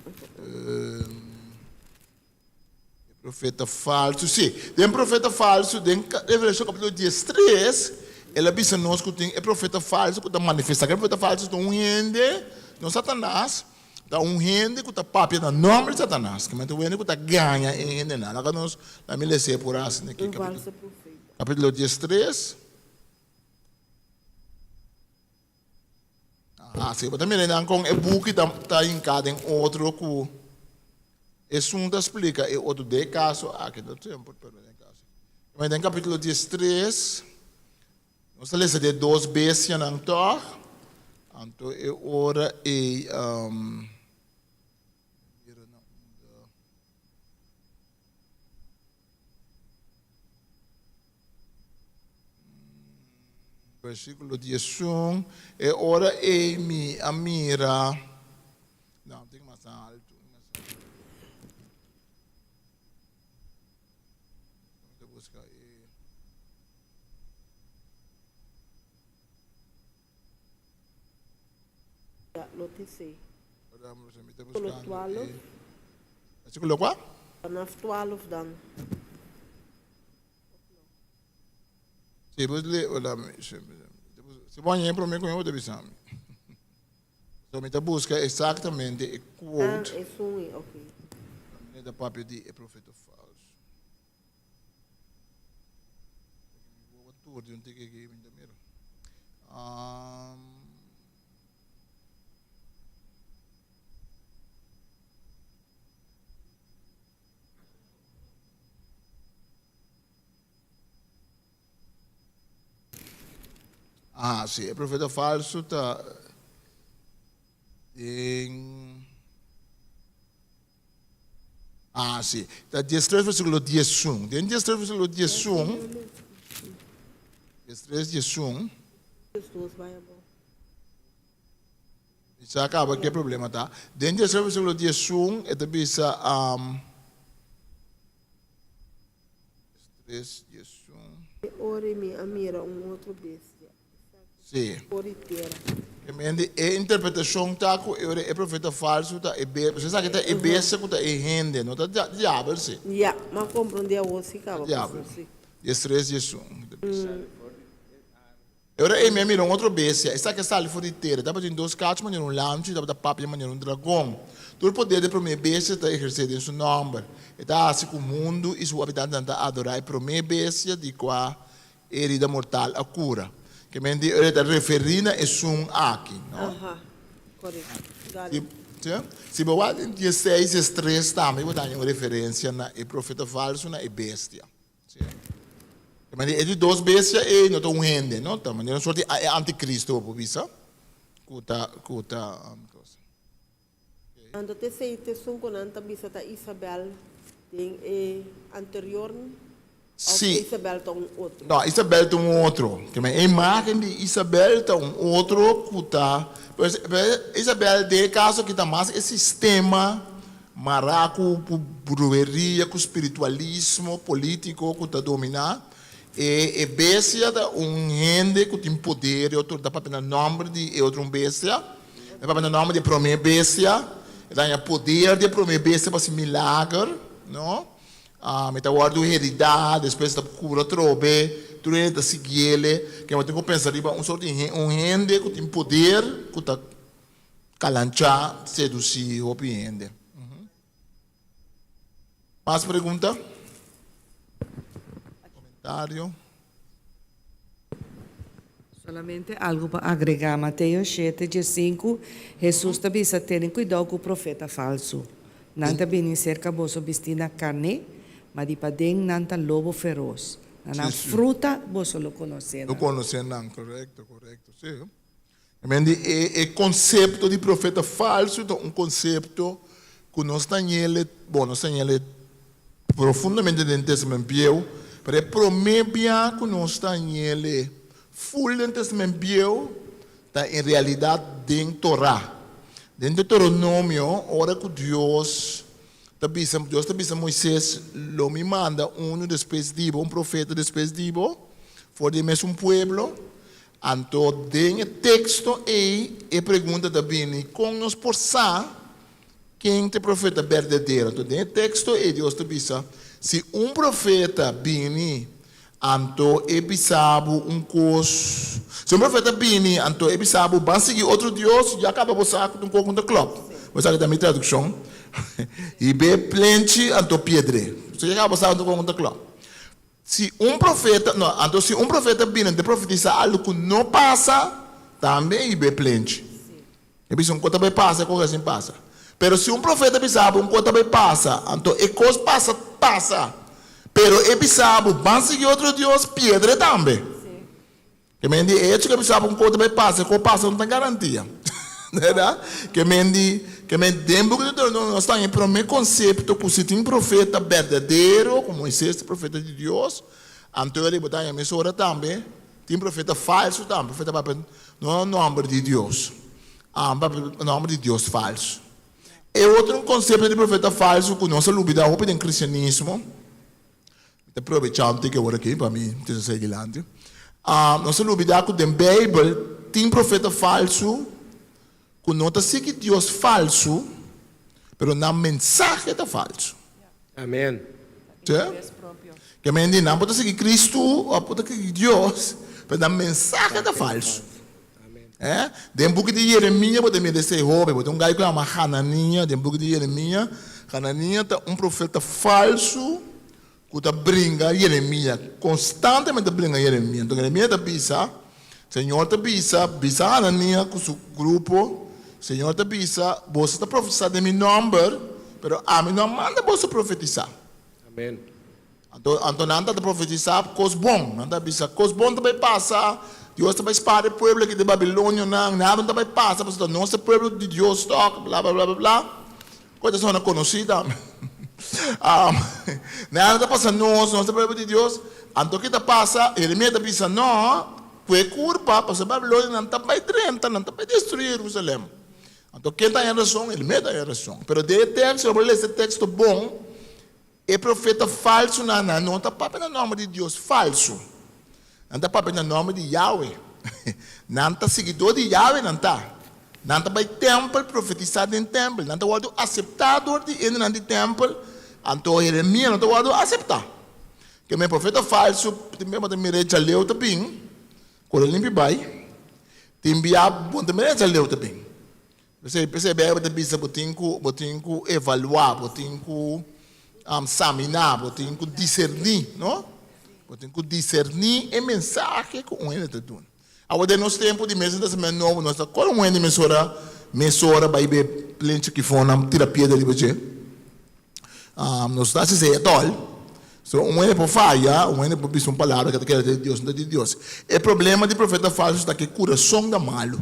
E profeta falsu, sí. Den profeta falsu, den Revelashon kapítulo diestres, el a bisa nos ku tin e profeta falsu ku ta manifestá. Ke profeta falsu ta un hende, no Satanas, ta un hende ku ta papia na nòmber di Satanas. Ke ta un hende ku ta gaña e hendenan. Laga nos, laga mi les'é por asina aki. Un falso profeta. Kapítulo diestres. Aha, si bo ta mira nan kon e buki ta ta hinká den otro ku esun ta splika e otro. Den e kaso aki no tempu pero den e kaso. Ma den kapítulo diestres nos ta lesa di e dos bestianan tòg. Anto e ora ei mira na unda. Versículo 11, E ora ei mi a mira. No, tin mas alto. Mi ta busca e. Ya, lo te sei. Mi ta Versículo buscando 12. e. Versículo kua? Vanaf 12 dan. Si, bo le, hola, si, si bo haña promé ku mi, bo ta bisa mi. So mi ta buska eksaktamente e Ah, quote. esun e, ok. Mi ta papia di e profeta falso. Mi bo tur di un tiki aki, mi ta mira. Um, Ah, sí, e profeta falso ta den Ah, sí, ta 13 versículo 11. Den 13 versículo 11, 13, 11. Jesus vai abou. Sa kaba ke problema ta. Den 13 versículo 11, e ta bisa um, 3, 11. E ora mi a mira un otro bestia. Sí. For di tera. Ke mende e interpretashon ta ku e ora e profeta falsu ta e be, bo sa ke ta e bestia ku ta e hende, no ta diabel si. Ya, m'a komprondé awor si kaba Diabel. paso si. 13, 11 ta bisa. E ora ei mi a mira un otro bestia, esaki a sali for di tera, e tabatin dos kachu manera un lamchi i tabata papia manera un dragon. Tur poder di e promé bestia ta ehersé den su nòmber. E ta hasi ku mundu i su habitantenan ta adorá e promé bestia di kua e herida mortal a kura. Ke men di ora e ta referí na esun aki, no? Aha, korekto. Got it. Si, si bo wak den dieseis, diestres tambe bo ta haña un referensia na e profeta falsu, na e bestia. Sí. E manera e di dos bestia ei no ta un hende, no? Ta manera un soort di e anticristo bo por bisa ku ta ku ta cosa. Anto t'esei t'esun ku nan ta bisa ta Isabel den e anterior òf Sí. Isabel ta un otro? No, Isabel ta un otro. Ke men e imagen di Isabel ta un otro ku ta pues Isabel den e kaso aki ta mas e sistema Mará ku bruheria, ku spiritualismo polítiko ku ta dominá. E e bestia ta un hende ku tin poder, e otro ta papia na nòmber di e otro un bestia. E papia na nòmber di e promé bestia. E ta haña poder di e promé bestia pa hasi milager, no? E ta wòrdu heridá, despues e ta kura atrobe, tur hende ta siguiele. Ke bo tin ku pensa riba un sort di un hende ku tin poder ku ta Kalanchá sedusí hopi hende. Mas pregunta? Komentario? Solamente algu pa agregá. Mateo shete, diesinku, Hesus ta bisa, Tene kuidou ku profeta falsu. Nan ta bini serka boso bistí na karné, ma di paden nan ta lobo feros. Na nan fruta boso lo konosé nan. Lo konosé nan, korekto, korekto, sí. Men di e e konsepto di profeta falsu ta un konsepto ku nos ta ñele, bon nos ta ñele profundamente den Testament Bieu, pero e promé bia ku nos ta ñele ful den Testament Bieu ta en realidat den Torá. Den Deuteronomio ora ku Dios ta bisa, Dios ta bisa Moises, lo mi manda unu despues di bo, un profeta despues di bo, for di e mesun pueblo, Anto den e teksto ei e pregunta ta bini, Kon nos por sa ken ta e profeta berdadero? Anto den e teksto ei Dios ta bisa, Si un profeta bini, anto e bisa bo un kos, si un profeta bini, anto e bisa bo, Ban sigui otro dios, ya kaba bo sa ku ta un kos ku no ta klòp. Bo sa ku ta mi tradukshon. Hib'é plenchi, anto piedr'é. Ya kaba bo sa ku ta un kos ku no ta klòp. Si un profeta, no, anto si un profeta bini te profetisa algu ku no pasa, tambe e be plenchi. E bisa un kos ta bai pasa, e kos asin pasa. Pero si un profeta bisa bo un kos ta bai pasa, anto e kos pasa, pasa. Pero e bisa bo, ban sigui otro dios, piedra tambe. Ke men di e hecho ke bisa bo un kos ta bai pasa, e kos pasa no ta garantia. Verdad? Ke men di, ke men den buki di Deuteronomio nos ta haña e prome konsepto ku si tin profeta berdadero, ku Moises ta profeta di Dios, anto e bo ta haña mesora tambe tin profeta falsu tambe, profeta papia no na nòmber di Dios, papia na nòmber di dios falsu. E otro un konsepto di profeta falsu ku nos a lubida hopi den kristianismo, Mi ta probechá un tiki awor aki pa mi tin sigui dilanti. Nos a lubidá ku den Beibel tin profeta falsu ku no ta sigui Dios falsu, pero nan mensahe ta falsu. Amen. Sí? Ke men di nan por ta sigui Kristu òf por ta sigui Dios, pero nan mensahe ta falsu. Eh? Den buki di Jeremia bo ta mira esei hopi. Bo tin un gai ku yama Hanania den buki di Jeremia. Hanania ta un profeta falsu ku ta bringa Jeremia, konstantemente ta bringa Jeremia. Enton Jeremia ta bisa, Señor ta bisa, bisa Hanania ku su grupo, Señor ta bisa, boso ta profetisá den mi nòmber, pero ami no a manda boso profetisá. Amen. Anto, anto nan ta profetisá kos bon. Nan ta bisa, Kos bon ta bai pasa, Dios ta bai spara e pueblo aki di babilonionan, nada no ta bai pasa pasobra nos ta e pueblo di Dios tòg, bla, bla, bla, bla, bla. Kos ta sona konosí tambe. Nada no ta pasa nos, nos ta e pueblo di Dios. Anto ke ta pasa? Jeremias ta bisa, No, ku e kurpa, pasobra e babilonionan ta bai drenta, nan ta bai destruí Jerusalèm. Anto ken ta haña rason? Jeremias ta haña rason. Pero den e teksto, bo lesa e teksto bon, E profeta falsunan nan no ta papia na nòmber di Dios falsu. Nan ta papia na nòmber di Yahweh. Nan ta siguidó di Yahweh nan ta. Nan ta bai tèmpel profetisá den tèmpel. Nan ta wòrdu aseptá dor di hendenan di tèmpel, anto Jeremia no ta wòrdu aseptá. Ke men profeta falsu tin bia bo ta mira e djaleu ta bin, kore limpi bai. Tin bia bo no ta mira e djaleu ta bin. P'esei, p'esei Bijbel ta bisa bo tin ku, bo tin ku evaluá, bo tin ku saminá, bo tin ku diserní, no? Bo tin ku diserní e mensahe ku un hende ta duna. Awor den nos tempu di Mes Testament Nobo nos ta kore un hende mesora, mesora bai be plenchi kifonnan tira piedra riba dje. Nos ta hasi esei atòl. So un hende por faya, un hende por bisa un palabra ku ta kere ta di Dios, no ta di Dios. E problema di profeta falsu ta ku e kurason ta malu.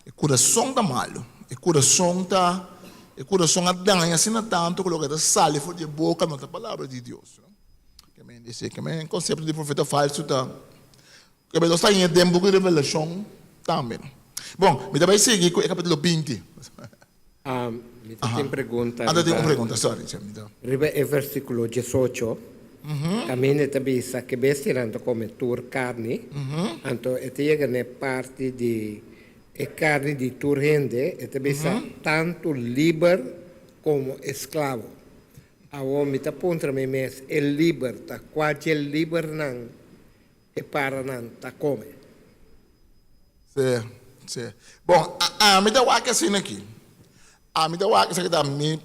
E kurason ta malu. E kurason ta, e kurason a daña asina tantu ku loke ta sali for di e boka no ta palabra di Dios. Ke men di ke men konsepto di profeta falsu ta, ke men nos ta haña den buki di Revelashon tambe. Bon, mi ta bai sigui ku e kapitulo 20. Mi ta tin pregunta riba. Tin un pregunta, sorry. Riba e versíkulo 18, kaminda e ta bisa ku e bestianan ta kome tur karni, anto e ta yega na e parti di e karni di tur hende, e ta bisa tantu liber komo esklabo. Awor mi ta puntra mi mes, e liber ta kua dje libernan e paranan ta kome? Sí, sí. Bon, ami ta wak asina aki. Ami ta wak, esaki ta mi,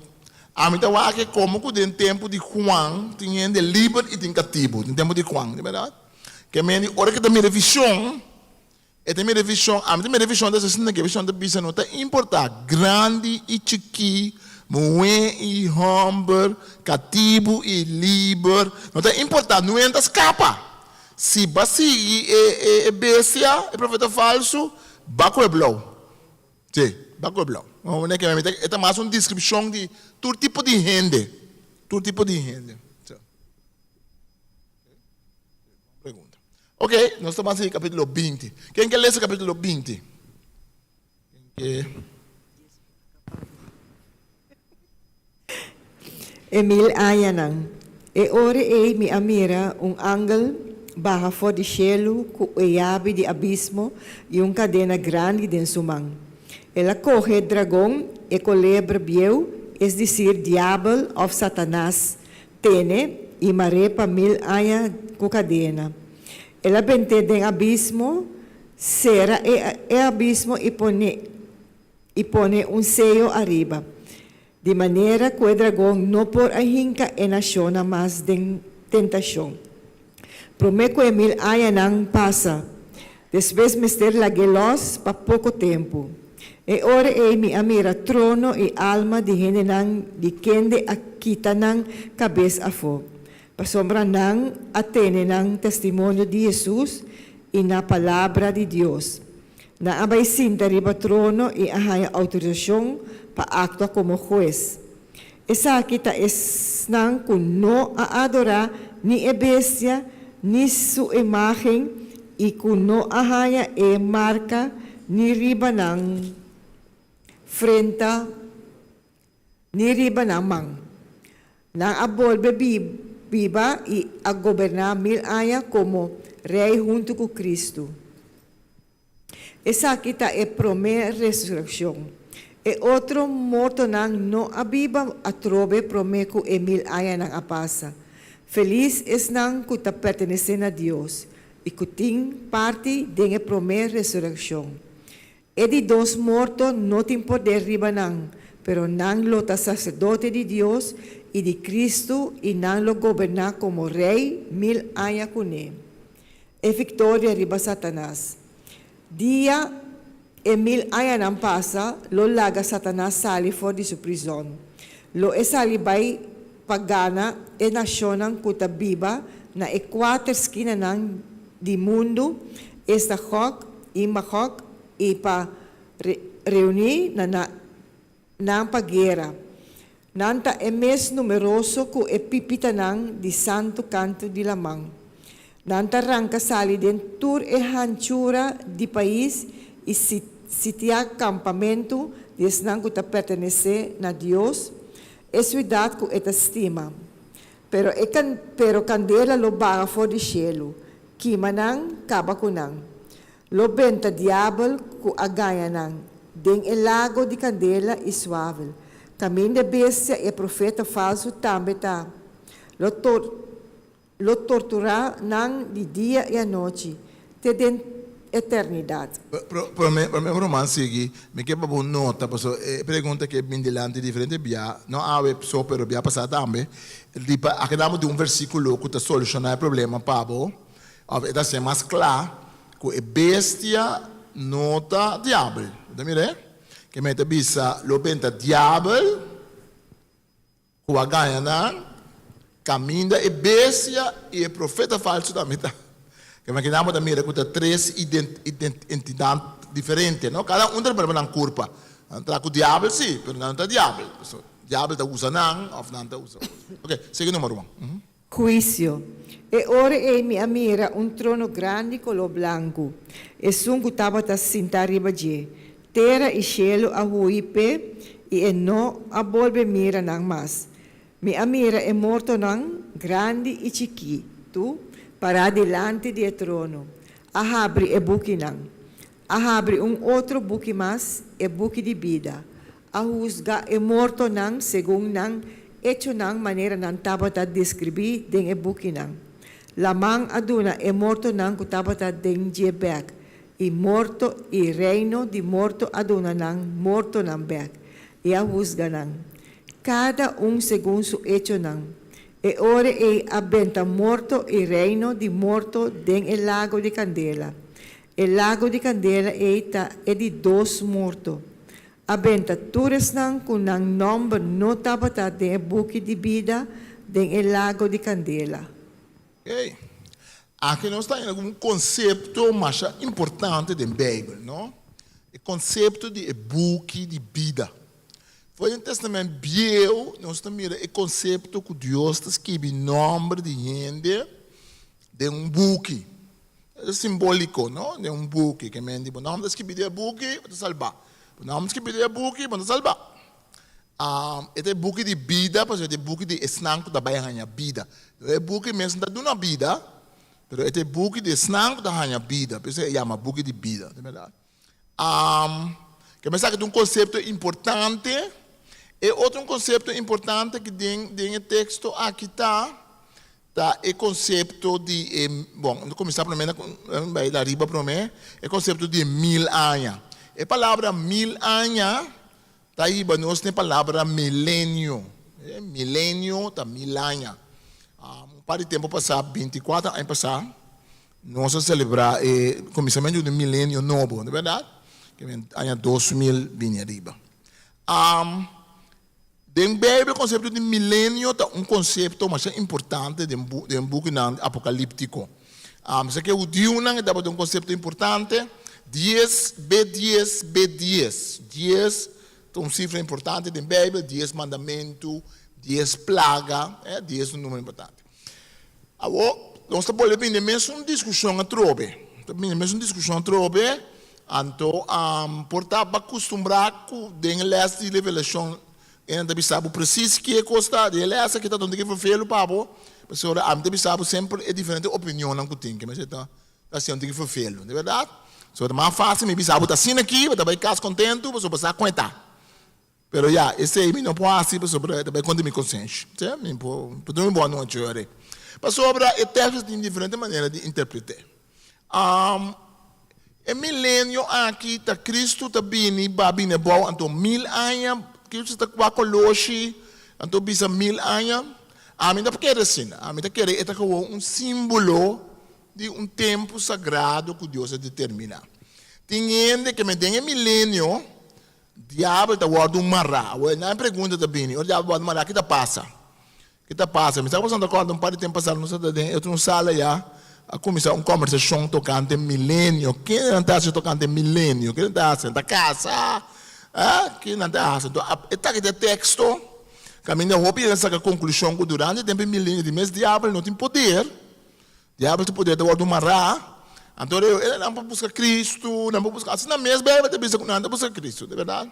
ami ta wak komo ku den tempu di Juan tin hende liber i tin katibu, den tempu di Juan, di bèrdat? Ke men di ora ke ta mira vishon, e ta mira vishon, ami ta mira vishon ta asina aki, vishon ta bisa no ta importá grandi i chikí, muhé i hòmber, katibu i liber, no ta importá, nuen ta skapa. Si bo a sigui e bestia, e profeta falsu, ba ku e blou. Sí, ba ku e blou. E ta mas un deskripshon di tur tipo di hende. Tur tipo di hende. Sí. Pregunta. Ok, nos ta ban sigui kapítulo 20. Ken ke lesa kapítulo 20? Ken ke... E mil añanan. E ora ei mi a mira un angel baha for di shelu ku e yabi di abismo i un kadena grandi den su man. El a kohe e dragon, e kolebra bieu, es disir Diabel òf Satanas, tene i mar'é pa mil aña ku kadena. El a bent'é den abismo, sera e abismo i pone. i pone un seyo ariba, di manera ku e dragon no por a hinka e nashonnan mas den tentashon. Promé ku e mil añanan pasa, despues mester lag'é lòs pa poko tempu. E ora ei mi a mira trono i alma di hendenan di kende a kita nan kabes afó, pasobra nan a tene nan testimonio di Hesus. i na palabra di Dios. Nan a bai sinta riba trono i a haña outorisashon pa aktua komo hues. Esaki ta esnan ku no a adorá ni e bestia ni su imágen i ku no a haña e marka ni riba nan frenta ni riba nan man. Nan a bolbe biba i a goberná mil aña komo rei huntu ku Kristu. Esaki ta e promé resurekshon. E otro mortonan no a biba atrobe promé ku e mil añanan a pasa. Felis esnan ku ta pertenesé na Dios i ku tin parti den e promé resurekshon. E di dos morto no tin poder riba nan, pero nan lo ta saserdote di Dios i di Kristu i nan lo goberná komo rei mil aña kuné. E viktoria riba Satanas. Dia e mil añanan pasa, lo laga Satanas sali for di su prizòn. Lo e sali bai pa gana e nashonnan ku ta biba na e kuater skinanan di mundu, esta Gòg i Magòg, i pa reuní na nan pa guera. Nan ta e mes numeroso ku e pipitanan di santu kantu di laman. Nan ta ranka sali den tur e hanchura di pais i sitia kampamentu di esnan ku ta pertenesé na Dios, e siudat ku e ta stima. Pero e pero kandela lo baha for di shelu, kima nan, kaba ku nan. Lo benta diabel ku a gaña nan den e lago di kandela i suavel, kaminda e bestia i e profeta falsu tambe ta. Lo lo torturá nan di dia i anochi te den eternidat. Promé promé ruman sigui, mi ke pa bo nota, pasobra e pregunta ke bin dilanti diferente bia, no awe so pero bia pasá tambe, di pa a keda di un versíkulo ku ta solushoná e problema pa bo. Of e ta hacié mas cla cu e bestia no ta diabel. Bo ta mira e? Ke men ta bisa lo benta diabel cu a gaña nan, caminda e bestia y e profeta falso tambe ta. Ke men kinan bo ta mira cu ta tres entidad diferente, no? Cada un ta riba nan curpa. Nan ta cu diabel si, pero nan no ta diabel. Pasobra diabel ta usa nan of nan ta usa otro. Ok, sigui numa ruman. Huisio. E ora ei mi a mira un trono grandi koló blanku, esun ku tabata sintá riba dje. Tera i shelu a hui p'e i e no a bolbe mira nan mas. Mi a mira e mortonan, grandi i chikitu, pará dilanti di e trono. A habri e bukinan. A habri un otro buki mas, e buki di bida. A husga e mortonan segun nan echonan manera nan tabata deskribí den e bukinan. Laman a duna e mortonan ku tabata den dje bèk, i morto i reino di morto a duna nan mortonan bèk, i a husga nan, kada un segun su echonan. E ora ei a benta morto i reino di morto den e lago di kandela. E lago di kandela ei ta e di dos morto. A benta tur esnan ku nan nòmber no tabata den e buki di bida den e lago di kandela. Oké. Aki nos ta haña un konsepto masha importante den Beibel, no? E konsepto di e buki di bida. For den Testament Bieu nos ta mira e konsepto ku Dios ta skibi nòmber di hende den un buki. E ta simbóliko, no? Den un buki. Ke men di bo nòmber ta skibí den e buki, bo ta salbá. Bo nòmber ta skibí den e buki, bo no ta salbá. E ta e buki di bida, pasobra e ta e buki di esnan ku ta bai haña bida. E buki mes no ta duna bida, pero e ta e buki di esnan ku ta haña bida. P'esei e yama buki di bida, ta bèrdat? Ke men sa ku ta un konsepto importante. E otro un konsepto importante ki den den e teksto aki ta, ta e konsepto di e, bon, no kuminsá promé na bai ariba promé, e konsepto di e mil aña. E palabra mil aña ta hiba nos na e palabra milenio. E milenio ta mil aña. Un par di tempu pasá, binti kuater aña pasá, Nos a selebrá e kuminsamentu di un milenio nobo, no ta bèrdat? Ke men aña 2000 bini ariba. Den Beibel e konsepto di milenio ta un konsepto masha importante den den bukinan apokalíptiko. Esaki e hudiunan e tabata un konsepto importante. Dies be dies be dies. Dies ta un sifra importante den Beibel, dies mandamentu, dies plaga, dies ta un numero importante. Awor, nos ta bolbe bini den mesun diskushon atrobe. Ta bini den mesun diskushon atrobe, anto por ta bo a kustumbrá ku den e lès di Revelashon e nan ta bisa bo presis ke kos ta. Den e lès aki ta dònde ke ferfelu pa bo, pasobra ami ta bisa bo semper e diferente opinionnan ku tin, ke mester ta hasi un tiki ferfelu, di bèrdat? So ta mas fásil mi bisa bo ta asina aki, bo ta bai kas kontentu pasobra bo sa kon e ta. Pero ya, esei mi no por hasi pasobra e ta bai kontra mi konsenshi. Sí, mi por por durmi bon anochi ora ei. Pasobra e teksto tin diferente manera di interpret'é. E milenio aki ta Kristu ta bini ba bini abou anto mil aña, Kristu ta kua koloshi anto bisa mil aña. Ami no ta kere asina. Ami ta kere e ta gewoon un símbolo di un tempu sagrado ku Dios a determiná. Tin hende ke men den e milenio Diabel ta wòrdu mará. Awor, nan e pregunta ta bini, ora diabel wòrdu mará, ki ta pasa? Ki ta pasa? Mi sa ku boso ta kòrda un par di tempu pasá nos ta den e otro sala ya, a kuminsá un kòmbersashon tokante milenio. Kende nan ta hasi tokante milenio? Kende nan ta hasi? Nan ta kasa? Ah, kende nan ta hasi? Anto, e taki ta e teksto kaminda hopi hende a saka konklushon ku durante e tempu di milenio di mes diabel no tin poder. Diabel su poder ta wòrdu mará, anto reo e nan por buska Kristu, nan por buska, asina mes Beibel ta bisa ku nan ta buska Kristu, di bèrdat.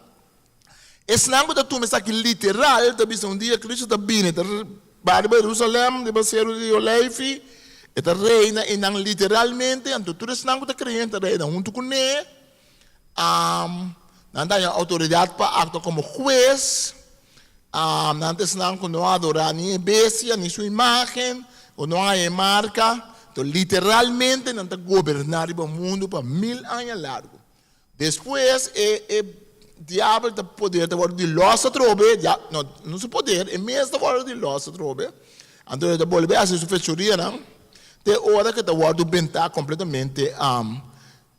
Esnan ku ta tuma esaki literal ta bisa un dia Kristu ta bini, ta bai riba Jerusalèm, riba seru di Oleifi, e ta reina einan literalmente, anto tur esnan ku ta kreyente ta reina huntu kuné, nan ta haña outoridat pa aktua komo hues. Nan ta esnan ku no a adorá ni e bestia ni su imágen, ku no a haña e marka. Enton, literalmente nan ta goberná riba mundu pa mil aña largu. Despues e e diabel ta poder ta wòrdu di lòs atrobe, dia, no, no su poder, e mes ta wòrdu di lòs atrobe. Anto e ta bolbe hasi su fechorianan te ora ku e ta wòrdu bentá kompletamente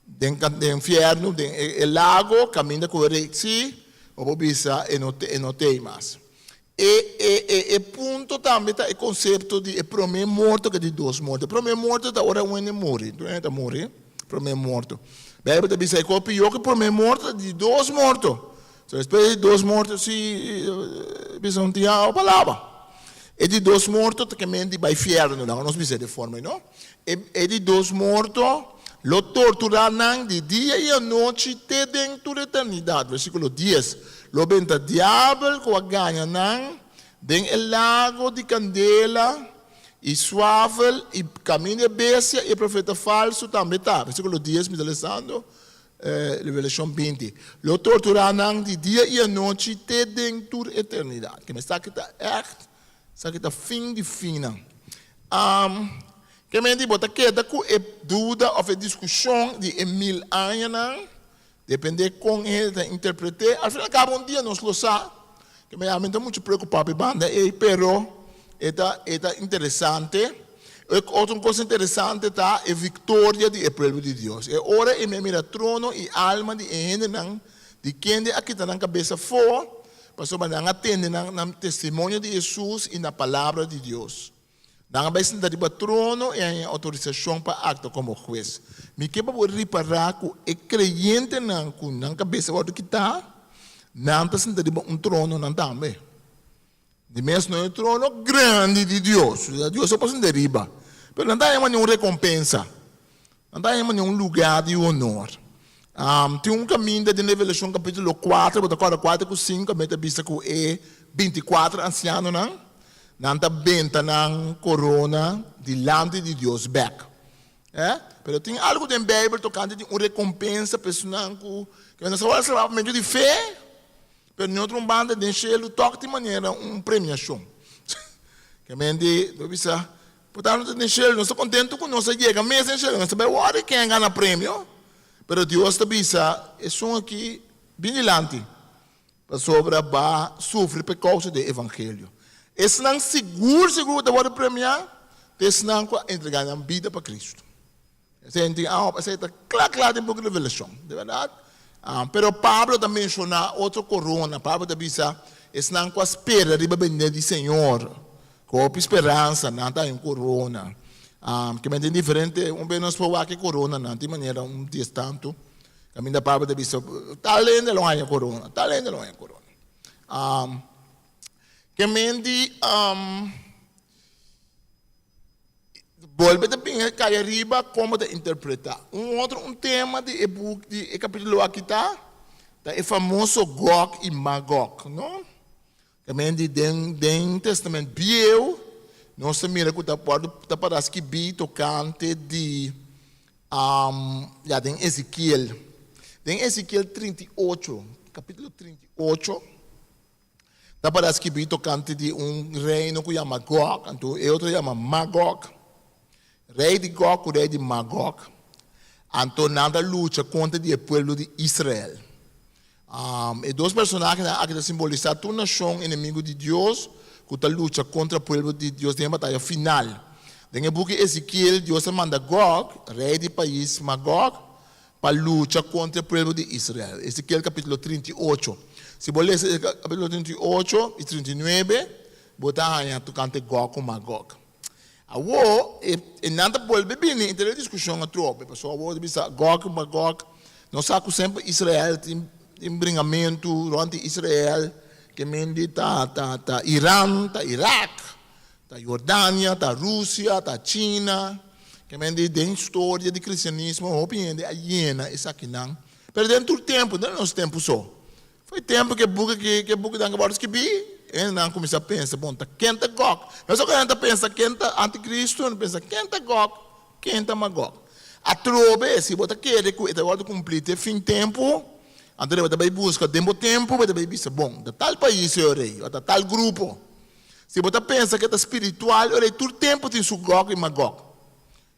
Den den infierno, den e lago, caminda cu e rey si, bo por bisa e no e no tey mas. E e e e punto tambe ta e concepto di e prome morto cu e di dos morto. E prome morto ta ora un hende muri, un hende ta muri, prome morto. Bijbel ta bisa e cosa pior cu e prome morto ta di dos morto. So despues di dos morto si bisa un tin awa pa laba. E di dos morto ta kemen di bai fierno, laga nos bisa di e forma ei no. E e di dos morto lo torturá nan di dia i anochi te den tur eternidat. Versíkulo dies, Lo benta diabel ku a gaña nan den e lago di kandela i suafel i kaminda e bestia i e profeta falsu tambe ta. Versíkulo dies mi ta lesando. Revelashon 20, Lo torturá nan di dia i anochi te den tur eternidat. Ke esaki ta ègt, esaki ta fin di finnan. Ke menti bo ta keda ku e duda òf e diskushon di e mil añanan, dependé kon hende ta interpret'é. Al fin al kabo un dia nos lo sa. Ke mi ta muchu preokupá pa e banda ei, pero e ta e ta interesante. E otro kos interesante ta e viktoria di e pueblo di Dios. E ora ei mi a mira trono i alma di e hendenan di kende a kita nan kabes afó, pasobra nan a tende nan na testimonio di Hesus i na palabra di Dios. Nan a bai sinta riba trono i a haña outorisashon pa aktua komo hues. Mi ke pa bo ripará ku e kreyentenan ku nan kabes a wòrdu kitá, nan ta sinta riba un trono nan tambe. Di mes no e trono grandi di Dios, Dios a por sinta riba, pero nan ta haña manera un rekompensa, nan ta haña manera un lugá di honor. Tin un kaminda den Revelashon kapítulo kuater, bo ta kòrda kuater ku sinku, kaminda ta bisa ku e bintikuater ansianonan, nan ta benta nan korona dilanti di Dios bèk. Pero tin algu den Beibel tokante di un rekompensa pa esunnan ku nan sa wòrdu salbá pa medio di fe, Pero den otro un banda den shelu tok tin manera un premiashon. Ke men di lo bisa, por tanto nos ta den shelu, nos ta kontentu ku nos a yega mes den shelu, nos ta bai wòrdu ken a gana premio. Pero Dios ta bisa, esun aki bin dilanti, pasobra ba sufri pa e kousa di e evangelio. Esnan sigur sigur ku ta wòrdu premiá ta esnan ku a entregá nan bida pa Kristu. Esei tin awa, esei ta kla kla den buki Revelashon, di bèrdat. Pero Pablo ta menshoná otro korona. Pablo ta bisa, Esnan ku a spera riba bendida di Señor, ku hopi speransa, nan ta haña un korona. Um, ke men tin diferente, un be nos por wak e koronanan, tin manera un dies tantu. Kaminda Pablo ta bisa, tal hende lo haña korona, tal hende lo haña korona. Um, ke men di, um, bolbe ta bin kai ariba komo ta interpretá. Un otro un tema di e boek di e kapítulo aki ta, ta e famoso Gog i Magog, no? Tamen di den den Testament Bieu nos ta mira ku ta wòrdu ta para skibí tokante di ya den Ezekiel. Den Ezekiel 38, kapítulo 38, ta para skibí tokante di un reino ku yama Gog, anto e otro yama Magog. Rei di Gog ku rei di Magog. Anto nan ta lucha kontra di e pueblo di Israel. E dos personahenan aki ta simbolisá tur nashon enemigu di Dios ku ta lucha kontra pueblo di Dios den e bataya final. Den e buki Ezekiel, Dios a manda Gog, rei di pais Magog, pa lucha kontra e pueblo di Israel. Ezekiel kapítulo 38. Si bo lesa e kapítulo 38 i 39, bo ta haña tokante Gog ku Magog. Awor, e nan ta bolbe bini entre e diskushon atrobe, pasobra awor ta bisa Gog i Magog, nos sa ku semper Israel tin tin bringamentu rònt di Israel, ke mende ta ta ta Iran, ta Irak, ta Jordania, ta Rusia, ta China, ke mende den storia di kristianismo hopi hende a yena esakinan, pero den tur tempu, no nos tempu so. Foi tempu ku e buki ki ku e bukinan ku wòrdu skibí, hendenan kuminsá pensa, Bon, ta ken ta Gòg? Meskos ku hende ta pensa ken ta antikristu, nan pensa ken ta Gòg, ken ta Magòg. Atrobe, si bo ta kere ku e ta wòrdu kumplí te fin tempu, anto bo ta bai buska den bo tempu, bo ta bai bisa, Bon, ta tal pais e ora ei, òf ta tal grupo. Si bo ta pensa ku e ta spiritual, e ora ei tur tempu tin su Gòg i Magòg.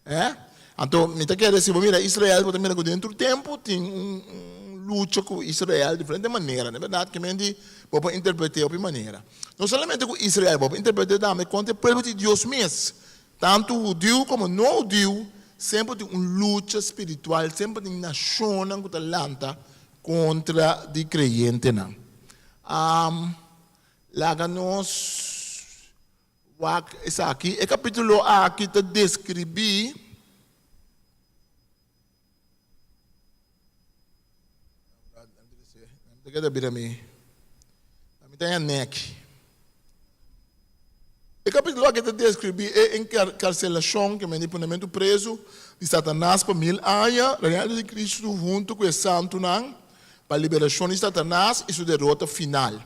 Eh? Anto mi ta kere si bo mira Israel, bo ta mira ku den tur tempu tin un un lucha ku Israel diferente manera, no bèrdat? Ke men di bo por interpret'é hopi manera. No solamente ku Israel, bo por interpret'é tambe kontra e pueblo di Dios mes. Tantu hudiu komo no hudiu semper tin un lucha spiritual, semper tin nashonnan ku ta lanta kontra di kreyentenan. Laga nos. Wak esaki, e kapítulo aki ta deskribí Ta keda bira mi. Mi ta haña nèki. E kapítulo aki ta deskribí e enkarselashon, ke mende ponementu prezu, di Satanas pa mil aña, reinado di Kristu huntu ku e santunan. Pa liberashon di Satanas i su derota final.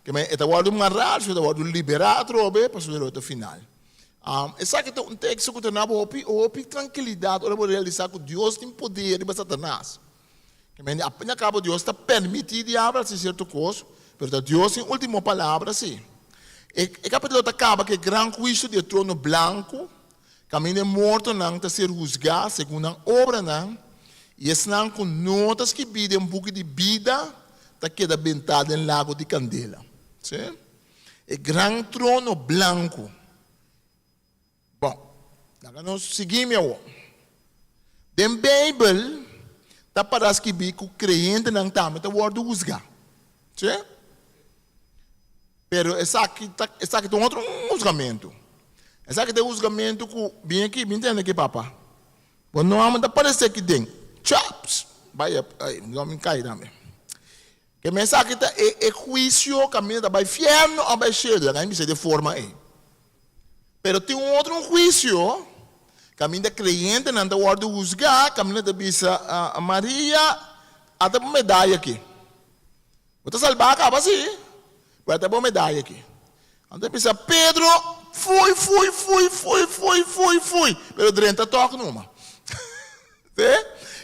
Ke men e ta wòrdu mará, despues e ta wòrdu liberá atrobe pa su derota final. Esaki ta un teksto ku ta na bo hopi hopi trankilidat ora bo realisá ku Dios tin poder riba Satanas. Ke men al fin al kabo Dios ta permití diabel hasi sierto kos, pero ta Dios tin último palabra sí. E kapítulo ta kaba ku e gran huisio di e trono blanku Kaminda e mortonan ta ser husgá segun nan obranan, i esnan ku no ta skibí den buki di bida ta keda bentá den lago di kandela. Sí, e gran trono blanku. Bon, laga nos sigui mi awor. Den Beibel ta pará skibí ku kreyentenan tambe ta wòrdu husgá. Sí. Pero esaki ta esaki ta un otro husgamentu. Esaki ta e husgamentu ku bin aki, bin tende aki papa. Bo nòmber ta paresé aki den. Chaps! Bai ai, mi nòmber kai tambe. Ke men esaki ta e e huisio kaminda ta bai fièrnu òf bai shelu. Laga mi bisa di e forma ei. Pero tin un otro huisio kaminda kreyentenan ta wòrdu husgá, kaminda ta bisa Maria ata bo medaya aki. Bo ta salbá kaba sí, pero ata bo medaya aki. Anto e bisa Pedro, Fui, fui, fui, fui, fui, fui, fui, pero drenta tòg numa. Te?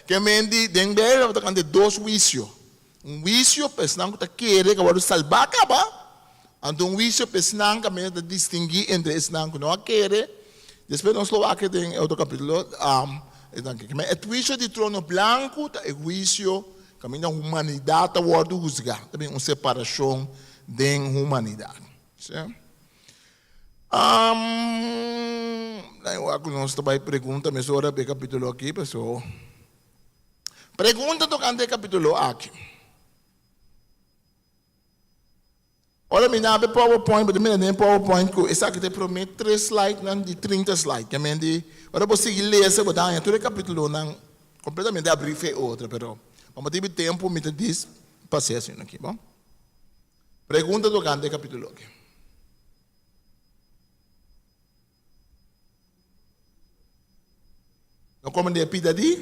Ke men di den Beibel bo ta kanta dos huisio. Un huisio pa esnan ku ta kere ku a wòrdu salbá kaba, anto un huisio pa esnan ku a ta distinguí entre esnan ku no a kere. Despues nos lo wak den e otro kapítulo. E huisio di trono blanku ta e huisio Kaminda humanidat ta wòrdu husgá, ta bin un separashon den humanidat. Sí. Um, wak ku nos ta bai pregunta mesora pa e kapítulo aki, paso pregunta tokante e kapítulo aki. Ora mi na abre PowerPoint, bo ta mira den PowerPoint ku esaki ta e promé tres slidenan di 30 slide. Ke men di, ora bo sigui lesa bo ta haña tur e kapitulonan kompletamente abrí fe otro, pero pa motibu di tempu mi ta dis pas'é asina aki, bon? Pregunta tokante e kapitulo aki. No come de pida di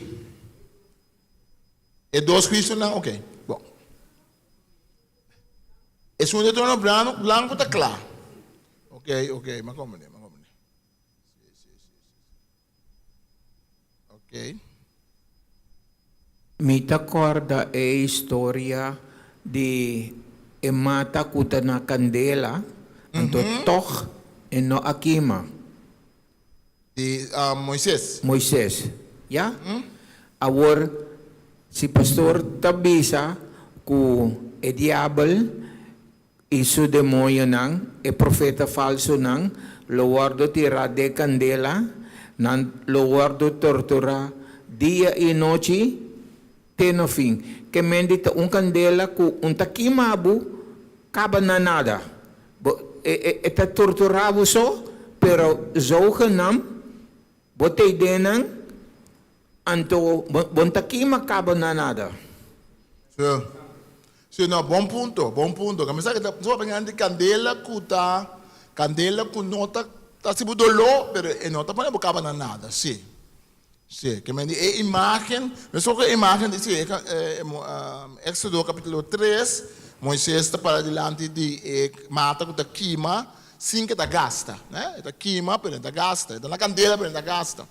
e dos huisionan, ok, bon. Esun de trono blanco, blanco ta kla. Ok, ok, ma come de, ma come de. Sí, sí, sí, sí. Ok. Mi ta kòrda e historia di e mata ku ta na kandela, anto tòg e no a kima. Di Moises. Moises, ya. Awor, si pastor ta bisa ku e diabel I su demoñonan, e profeta falsunan, lo wòrdu tirá den kandela, nan lo wòrdu torturá dia i nochi te na fin. Ke men di ta un kandela ku un ta kima bo kaba na nada. Bo, e, e ta torturá bo so, pero zogenaamd bo t'ei den nan, Anto bo n ta kima kaba na nada. Sí. Sí, no, bon punto, bon punto. Ka mi sa ke ta, so papia di kandela ku ta, kandela ku no ta, ta hasi bo doló, pero e no ta pone bo kaba na nada, sí. Sí, ke men di e imágen, mesun ku e imágen di, sí, e, e, Éxodo kapítulo tres, Moisés ta para dilanti di e mata ku ta kima sin ke ta gasta, ne? E ta kima, pero e ta gasta. E ta na kandela, pero e ta gasta.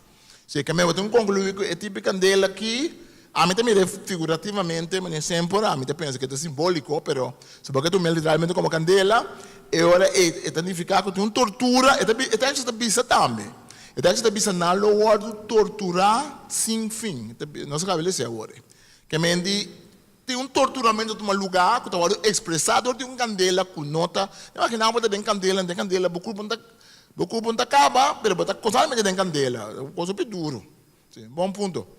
Si ke mi bo tin konkluí ku e tipo di kandela aki, ami ta mir'é figurativamente, manera semper ami ta pensa ku e ta simbóliko, pero si bo ke tum'é literalmente komo kandela, e ora ei e ta nifiká ku tin un tortura, e ta e teksto ta bisa tambe, e teksto ta bisa nan lo wòrdu torturá sin fin, nos a kaba di lesa awor. Ke men di tin un torturamentu ta tuma lugá ku ta wòrdu ekspresá dor di un kandela ku no ta, imaginá bo ta den kandela, den kandela bo kurpo no ta Bo kurpo no ta kaba, pero bo ta konstantemente den kandela. Un kos hopi duru. Si, bon punto.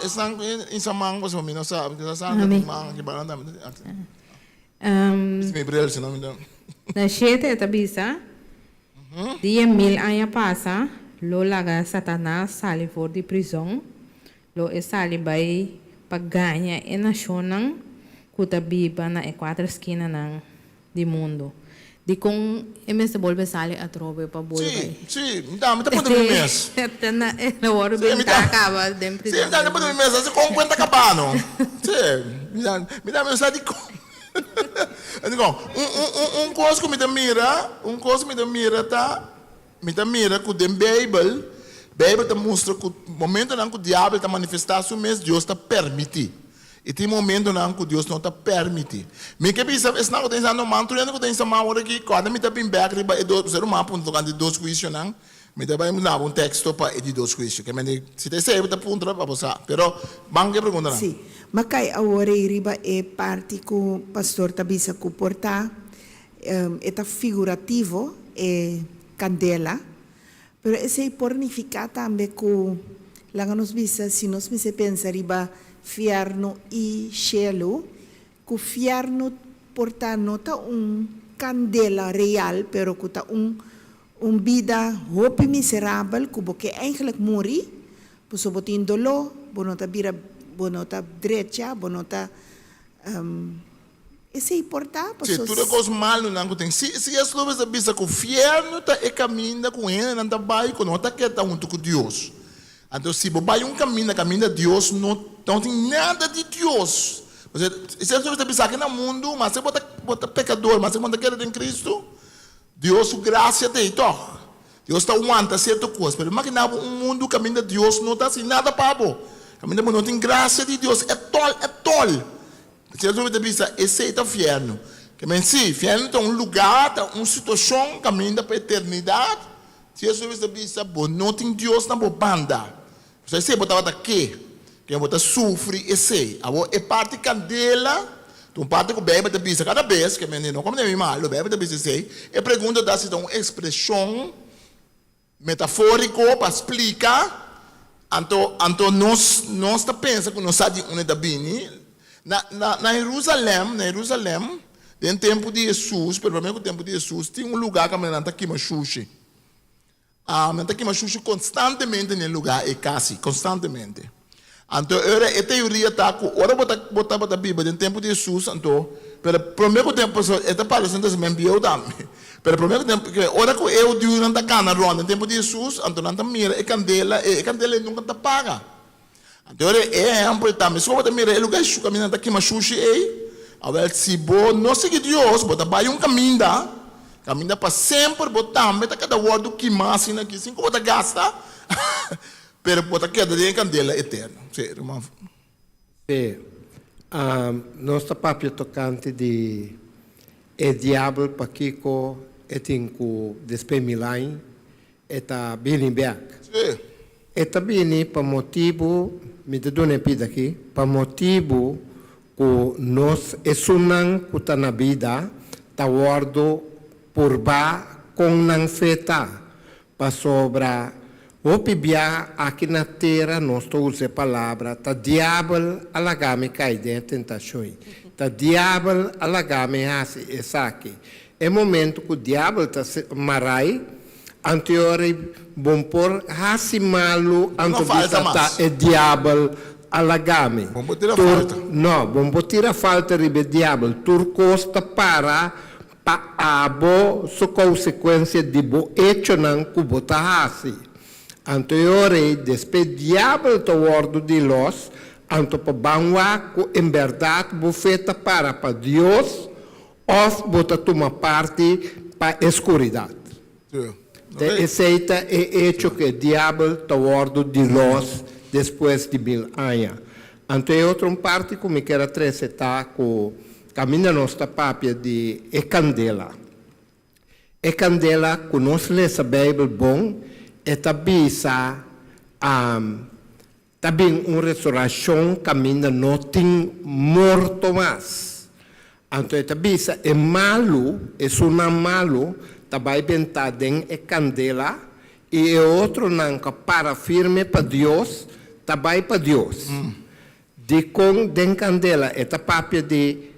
Esnan ku insa man, pasobra mi no sa, kisas Sandra tin man aki para nan tambe. Bisti mi bril, sino mi ta. Na shete e ta bisa, Dia mil aña pasa, lo laga Satanas sali for di prizon, lo e sali bai pa gaña e nashonnan ku ta biba na e kuater skinanan di mundu. Dikon e mester bolbe sali atrobe pa bolbe bai? Sí, sí, mi ta, mi ta puntra mi mes. Te na e lo wòrdu Sí, mi ta, bentá kaba den sí, prizòn mi ta, mi ta puntra mi mes, asi kon kuenta kabá no? Sí, mi ta, mi ta, mi no sa dikon. Dikon? Un, un, un, un kos ku mi ta mira, un kos ku mi ta mira ta, mi ta mira ku den Beibel, Beibel ta mustra ku momentonan ku diabel ta manifestá su mes, Dios ta permití. I tin momentonan ku Dios no ta permití. Mi ke bisa esnan ku ta insando man, tur hende ku ta insa man awor aki, kòrda mi ta bin bèk riba e dos, ser un man puntra tokante e dos huisionan, mi ta bai daba un teksto pa e di dos huisio. Ke mende, si ta esei bo ta puntra pa bo sa. Pero, ban ku e preguntanan. Sí. Ma kai awor ei riba e parti ku pastor ta bisa ku por ta e ta figurativo e kandela, Pero esei por nifiká tambe ku, laga nos bisa, si nos mester pensa riba fièrnu i shelu, ku fièrnu por ta no ta un kandela real, pero ku ta un un bida hopi miserabel ku bo ke eigentlik muri, pasobra bo tin doló, bo no ta bira, bo no ta drecha, bo no ta. Esei por ta Sí, paso. tur e kos malunan ku tin. Si, si es lo mester bisa ku fièrnu ta e kaminda ku hendenan ta bai ku no ta keda huntu ku Dios. Anto si bo bai un kaminda, kaminda Dios no, no tin nada di Dios. Pasobra si es lo mester bisa aki na mundu, maske bo ta, bo ta pekador, maske bo no ta kere den Kristu, Dios su grasia ta ei tòg. Dios ta wanta sierto kos, pero imaginá bo un mundu kaminda Dios no ta hasi nada pa bo, kaminda bo no tin grasia di Dios ètòl, ètòl. Cierto mi ta bisa esey ta fierno. Ke men si, fierno ta un lugar, ta un situacion caminda pa eternidad. Cierto mi ta bisa bo no tin Dios na bo banda. Pasobra esey bo tabata ke, ke bo ta sufri esey. Awor e parti candela ta un parti cu Bijbel ta bisa cada bes, ke men no comprende mi malo, Bijbel ta bisa esey. E pregunta ta si ta un expresion Metafóriko pa splika, anto anto nos nos ta pensa ku nos sa di unda ta bini. Na na na Herusalèm, na Herusalèm, Den tempu di Hesus, pero promé ku tempu di Hesus, tin un lugá kaminda nan ta kima shushi. Nan ta kima shushi konstantemente den e lugá ei, kasi konstantemente. Anto e ora e teoria ta ku ora bo ta bo tabata biba den tempu di Hesus, anto, pero promé ku tempu, pasobra e ta parse un testament bieu tambe, pero promé ku tempu, ke ora ku e hudiunan ta kana rònt den tempu di Hesus, anto nan ta mira e kandela ei, e kandela ei nunka ta paga. Anto ora e ehèmpel ta, meskos bo ta mira e lugá shu kaminda nan ta kima shushi ei, awèl si bo no sigui Dios, bo ta bai un kaminda, kaminda pa semper bo tambe ta keda wòrdu kimá asina aki sin ku bo ta gasta, pero bo ta keda den e kandela eterno. Sí, ruman. Sí. Nos ta papia tokante di e diabel pakiko e tin ku despues mil aña E ta bini bek. Sí. E ta bini pa motibu, mi ta duna e pida aki, pa motibu ku nos esunnan ku ta na bida ta wòrdu purbá kon nan fe ta, pasobra hopi bia aki na tera nos ta usa e palabra ta diabel a laga mi kai den e tentashon, ta diabel a laga mi hasi esaki. E momento ku diabel ta marai, anteori bon por hasi malu anto bisa ta e diabel a laga mi. Bon por tira falta. No, bon por tira falta riba e diabel. Tur kos ta para pa abo su konsekuensia di bo echonan ku bo ta hasi. Anto e ora ei despe diabel ta wòrdu di lòs, anto pa ban wak ku en bèrdat bo fe ta para pa Dios Òf bo ta tuma parti pa e skuridat. Ta esei ta e echo ku e diabel ta wòrdu di lòs despues di mil aña. Anto e otro un parti ku mi kier a trese ta ku kaminda nos ta papia di e kandela. E kandela ku nos lesa Beibel bon e ta bisa Ta bin un resurashon kaminda no tin morto mas. Anto e ta bisa e malu, esunnan malu, ta bai bentá den e kandela, i e otronan ku a para firme pa Dios ta bai pa Dios. Dikon den kandela e ta papia di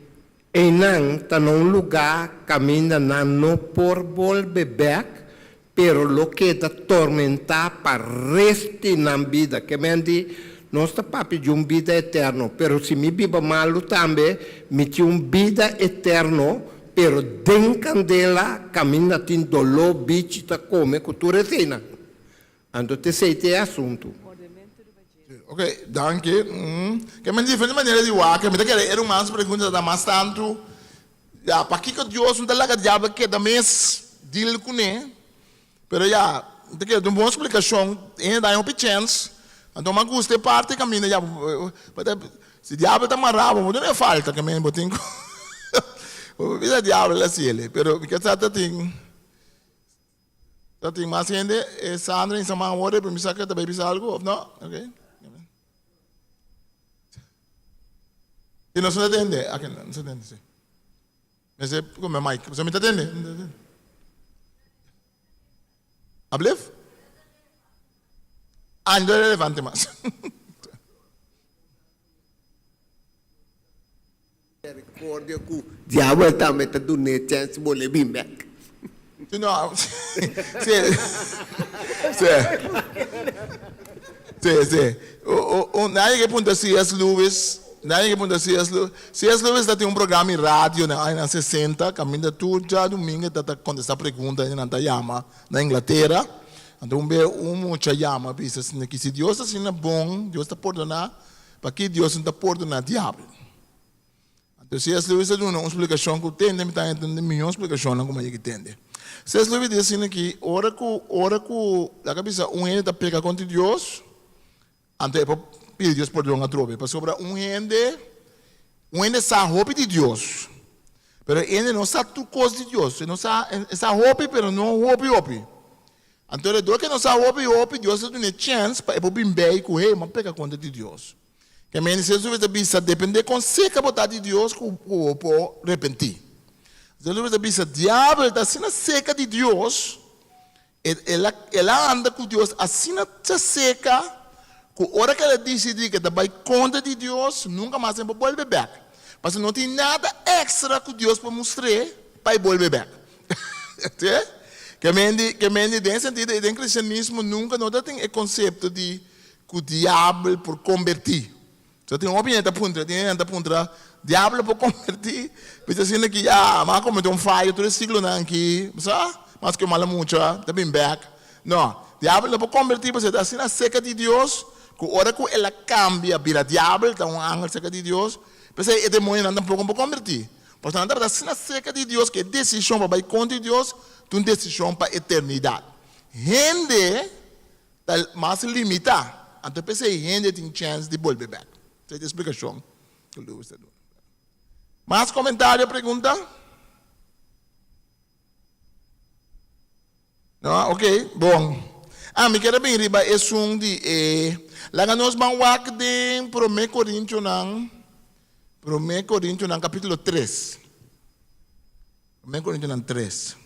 Einan ta na un lugá kaminda nan no por bolbe bèk, pero lo keda tormentá pa rest di nan bida. Ke men di, Nos ta papia di un bida eterno, pero si mi biba malu tambe, mi tin un bida eterno, pero den kandela kaminda tin doló, bichi ta kome ku tur eseinan. Anto t'esei ta e asuntu. Ok, danki. Ke men diferente manera di wak. Mi ta kere e ruman su pregunta ta mas tantu, ya, pakiko Dios no ta laga diabel keda mes deal kuné? Pero ya, mi ta kere ta un bon splikashon. Hende ta haña hopi chèns. Anto mi a gusta e parti kaminda ya, si diabel ta mará bo, bo no e falta ke men bo tin ku bo bisa diabel hasi el. Pero mi ke sa ta tin. Ta tin mas hende? E Sandra in Saman awor e mi sa ke ta bay bisa algo of no? Ok. Si nos no ta tende, aki no ta tende si. Mester come mic, pasobra mi ta tende. Ablef? Ah, no relevante mas. Misericordia cu diabel tambe ta dun'e chance bol'e bin bek. Si no, si, si, si, si. Un, nan yega e punta CS. Lewis, nan yega e punta CS. Lewis, CS. Lewis ta tin un programa di radio na añanan sesenta, kaminda tur djadumingu e ta ta kontestá pregunta hende nan ta yama na Inglatera. Anto un be un mucha yama bisa asina ki si Dios ta asina bon, Dios ta pordoná, Paki Dios no ta pordoná diabel? Anto CS. Lewis a duna un splikashon ku tende mi ta entende mihó splikashonnan ku mi a yega tende. CS. Lewis di asina ki ora ku ora ku laga bisa un hende ta peka kontra Dios, anto e por pidi Dios pordon atrobe. Pasobra un hende un hende sa hopi di Dios, pero e hende no sa tur kos di Dios. E no sa e sa hopi pero no hopi hopi. Anto e dor ke nos a hopi hopi, Dios a dun'e chèns pa e por bin bei ku, Hey, m'a peka kontra di Dios. Ke men Jesus ta bisa, dependé kon seka bo ta di Dios ku bo por repentí. Jesus ta bisa, diabel ta asina seka di Dios, el a el a anda ku Dios asina ta seka, ku ora ku el a disidí ku e ta bai kontra di Dios, nunka mas e por bolbe bèk. Pasobra no tin nada èkstra ku Dios por mustr'é pa e bolbe bèk. Te? Ke men di, ke men di den e sentido ei den kristianismo nunka no ta tin e konsepto di ku diabel por kombertí. So tin hopi hende ta puntra, tin hende ta puntra, diabel por kombertí? Bisa asina ki ya, mi a kometé un fayo tur e siglonan aki, bo sa? Mas ku e mala mucha ta bin bèk. No, diabel no por kombertí pasobra e ta asina serka di Dios ku ora ku el a kambia bira diabel, ta un angel serka di Dios, p'esei e demonionan tampoko no por kombertí. Pasobra nan tabata asina serka di Dios ku e desishon pa bai kontra di Dios ta un desishon pa eternidat. Hende ta mas limitá, anto p'esei hende tin chèns di bolbe bèk. Esei ta e splikashon ku Lewis ta duna. Mas komentario o pregunta? No? Ok, bon. Ah, mi kier a bin riba esun di e. Laga nos ban wak den Promé Korintionan, Promé Korintionan kapítulo tres. Promé Korintionan tres.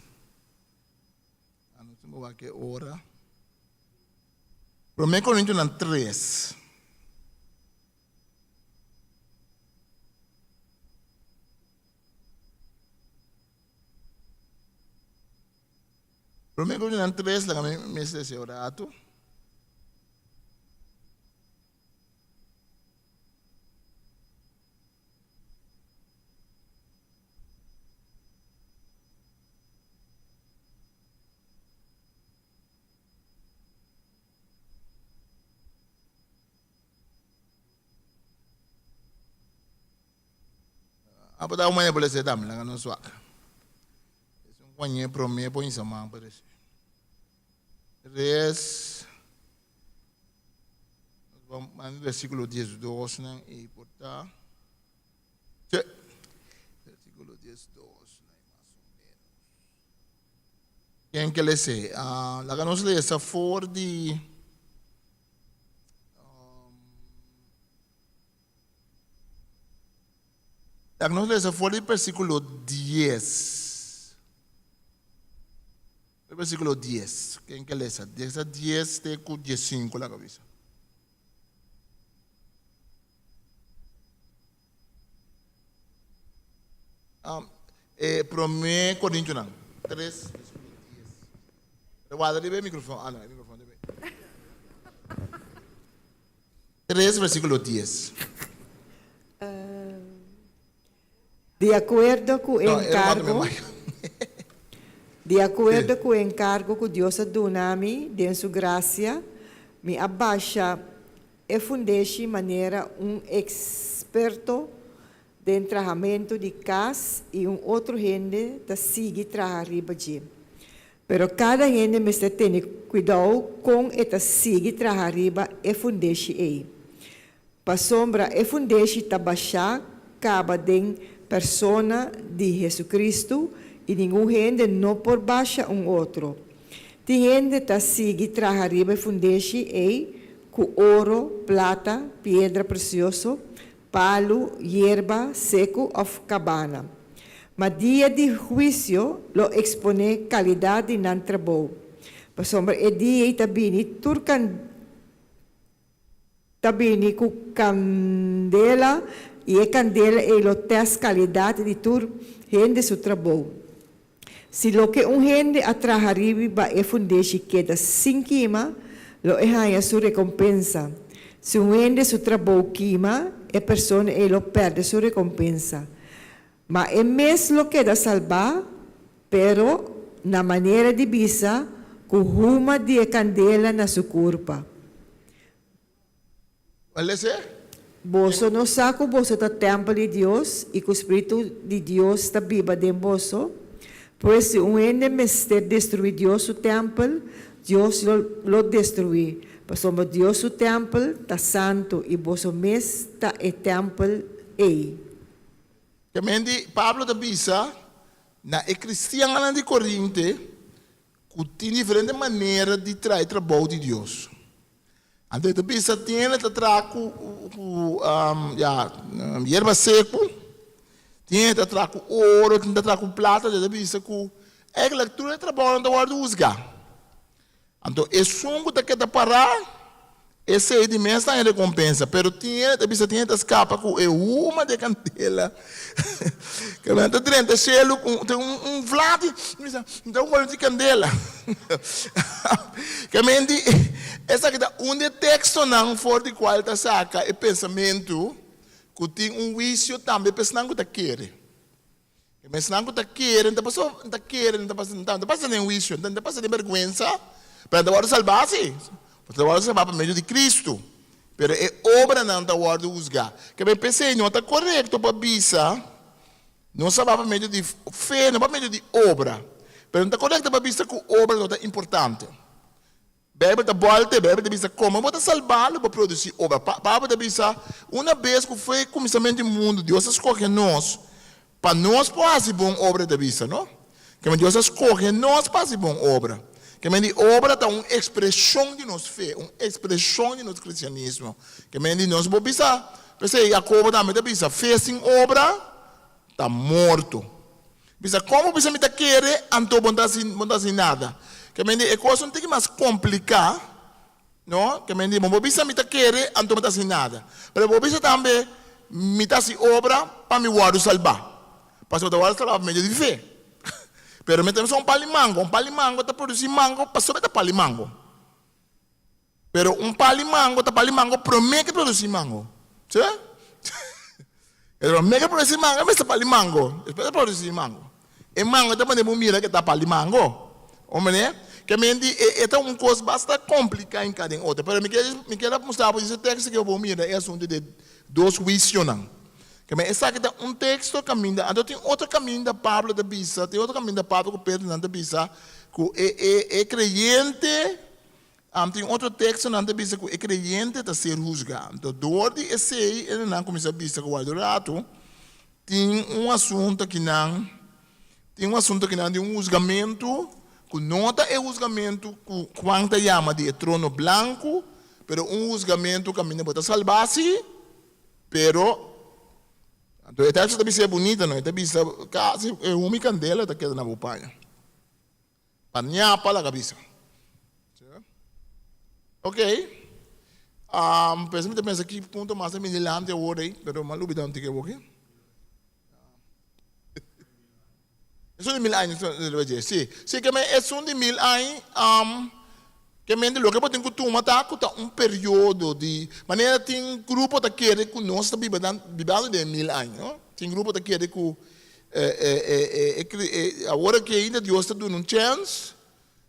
Ah, nos tin wak e ora. Promé Korintionan tres. Promé Korintionan tres, laga mi mester ese rato. A por da un manera por lesa tambe, laga nos wak. Es un kuañe promé por insa man parece. Tres, nos ban al versículo 12 nan y por ta. Sí. Versículo 12 nan más o menos. Ken ke lese? Ah, laga nos lesa for di Laga nos lesa for di versíkulo dies. E versíkulo dies. Ken ke lesa? Lesa dies te ku diesinku laga bisa. Um, e promé Korintionan tres, versíkulo dies. Rewarda riba e mikrofon. Ah, no, e mikrofon debe. 3, versíkulo 10. Di akuerdo ku e No, e ruman tambe enkargo, maya. di akuerdo ku e enkargo ku Dios a duna mi den su grasia, mi a basha e fundeshi manera un eksperto den trahamentu di kas i un otro hende ta sigui traha riba dje. Pero kada hende mester tene kuidou kon e ta sigui traha riba e fundeshi ei. Pasobra e fundeshi ta bashá kaba den persona di Hesucristu i ningun hende no por basha un otro. Tin hende ta sigui traha riba e fundeshi ei ku oro, plata, piedra presioso, Palu, yerba seku òf kabana. Ma dia di huisio lo eksponé kalidat di nan trabou, pasobra e dia ei ta bini tur kan ta bini ku kandela i e kandela ei lo tèst kalidat di tur hende su trabou. Si loke un hende a traha riba e fundeshi keda sin kima, lo e haña su rekompensa. Si un hende su trabou kima, e persona ei lo pèrdè su rekompensa. Ma e mes lo keda salbá, pero na manera di bisa ku huma di e kandela na su kurpa. Wal esei? Boso no sa ku boso ta tèmpel di Dios i ku spiritu di Dios ta biba den boso? Pues si un hende mester destruí Dios su tèmpel, Dios lo lo destruí, pasobra Dios su tèmpel ta santu i boso mes ta e tèmpel ei. Kementi Pablo ta bisa na e kristiannan di Korinte ku tin diferente manera di traha e trabou di Dios. Anto e ta bisa tin hende ta traha ku ku ya yerba seku, tin hende ta traha ku oro, tin ta traha ku plata, e ta bisa ku eigenlijk tur e trabounan ta wòrdu husgá. Anto esun ku ta keda pará. Esei di mes ta e rekompensa, pero tin hende ta bisa tin hende ta skapa ku e huma di e kandela. Ke nan ta drenta shelu ku tin un vla di bisa mi ta hole di kandela. Ke men di esaki ta un di e tekstonan for di kual ta saka e pensamentu ku tin un huisio tambe pa esnan ku ta kere. E mesnan ku ta kere, no ta paso nan ta kere, nan ta pasa, nan ta pasa den huisio, nan ta pasa den bèrgwensa, pero nan ta wòrdu salbá sí. Nan ta wòrdu salbá pa medio di Kristu, pero e obranan ta wòrdu husgá. Kebei p'esei no ta korekto pa bisa nos salbá pa medio di fe, no pa medio di obra. Pero no ta korekto pa bisa ku obra no ta importante. Bijbel ta bòlte, Bijbel ta bisa komo bo ta salbá lo bo produsí obra. Pablo ta bisa, una bes ku foi kuminsamentu di mundu Dios a skohe nos pa nos por hasi bon obra e ta bisa, no? Keme Dios a skohe nos pa hasi bon obra. Keme di obra ta un ekspreshon di nos fe, un ekspreshon di nos kristianismo. Keme di nos por bisa, p'esei Jakobo tambe ta bisa, fe sin obra ta morto. Bisa, Komo bisa mi ta kere, anto bo no ta hasi, bo no ta hasi nada. Ke men di, e kos un tiki mas kompliká, no? Ke men di, bo por bisa mi ta kere, anto bo no ta hasi nada. Pero bo por bisa tambe, mi ta hasi obra pa mi wòrdu salbá. Pasobra bo ta wòrdu salbá pa medio di fe. Pero mi ta bisa un pal di mango, un pal di mango ta produsí mango pasobra e ta pal di mango. Pero un pal di mango ta pal di mango promé ke produsí mango. Sí? E promé ke produsí mango e mester pal di mango. Despues ta produsí mango. E mango ta pone bo mira ke ta pal di mango. Ombene? Ke men di e ta un kos basta kompliká hinká den otro. Pero mi kier mi kier a mustra bo dje teksto ke bo mira e asuntu di dos huisionan. Ke men esaki ta un teksto kaminda anto tin otro kaminda Pablo ta bisa, tin otro kaminda Pablo ku Pedro nan ta bisa ku e e e kreyente Am tin otro tekstonan ta bisa ku e kreyente ta ser husgá. Anto dor di esei nan kuminsá bisa ku wak ratu tin un asuntu akinan, tin un asuntu akinan di un husgamentu ku no ta e husgamentu ku Juan ta yama di e trono blanku, pero un husgamentu kaminda bo ta salbá sí, pero anto e teksto ta bisa e bunita no, e ta bisa kasi e humi kandela ta keda na bo paña. Pa ñapa laga bisa. Ok. Um, pensa mi ta pensa ki punto mas ta bini dilanti awor ei, pero m'a lubida un tiki awor aki. Esun di mil aña, si. Si, ke men esun di mil aña, um, ke men di loke bo tin ku tuma ta ku ta un periodo di, manera tin grupo ta kere ku nos ta biba dan, bibando den e mil aña, no? Tin grupo ta kere ku Awor aki ainda Dios ta duna un chèns,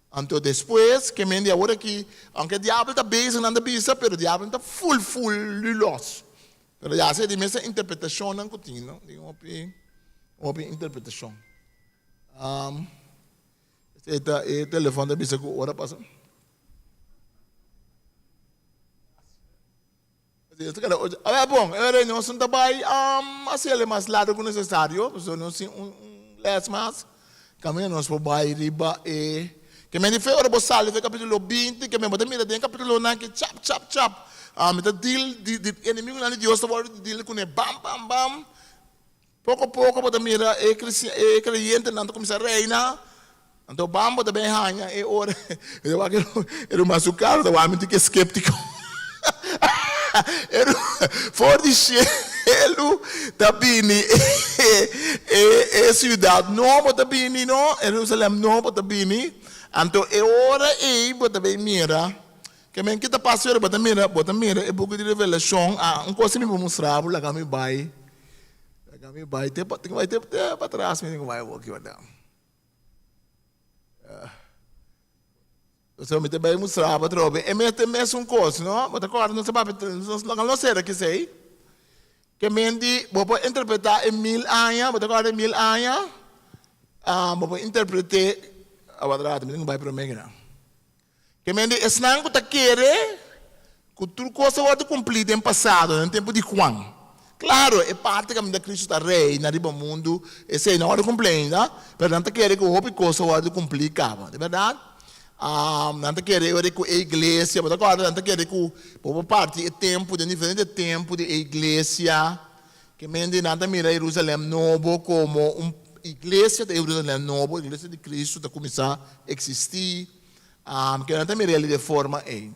anto despues ke men di awor aki, aunke diabel ta bezig nan ta bisa, pero diabel no ta ful ful lòs. Pero ya esei di mes e interpretashonnan ku tin, no? Tin hopi hopi interpretashon. Esei ta e telefòn ta bisa ku ora pasa. A bon, e ora nos no ta bai hasiel mas largo ku nesesario, pasobra nos tin un les mas. Kaminda nos por bai riba e ke men di fe ora bo sali for e kapitulo binti, ke men bo ta mira den e kapitulonan ke chap chap chap mi ta deal di di enemigunan di Dios ta wòrdu di deal kuné bam bam bam. Poko poko bo ta mira e e kreyentenan ta kuminsá reina, anto ban bo ta bin haña e ora e wak e ruman su kara ta wak mi tin ke skeptiko. E for di shelu ta bini e e siudat nobo ta bini no, Herusalèm nobo ta bini, anto e ora ei bo ta bin mira ke men kita pasa ora bo ta mira bo ta mira e buki di Revelashon, a un kos mi por mustra bo laga mi bai. Laga mi bai te pa, tin bai te te pa tras mi tin bai awor ki wata. So mi te bai mustra bo atrobe. E mes te mesun kos, no? Bo ta kòrda nos a papia, nos laga nos sera kisei. Ke men di bo por interpretá e mil aña, bo ta kòrda e mil aña? Ah, bo por interpret'é, awor rato mi tin ku bai promé kinan. Ke men di esnan ku ta kere ku tur kos a wòrdu kumplí den pasado, den tempu di Juan. Klaro, e parti kaminda Kristu ta reina riba mundu, esei no a wòrdu kumplí ainda, pero nan ta kere ku hopi kos a wòrdu kumplí kaba. Di bèrdat? Nan ta kere ora ku e iglesia, bo ta kòrda, nan ta kere ku bo por parti e tempu den diferente tempu di e iglesia. Ke men di nan ta mira Herusalèm Nobo komo un iglesia, ta Herusalèm Nobo, iglesia di Kristu ta kuminsá eksistí. Ke nan ta mira el di e forma ei.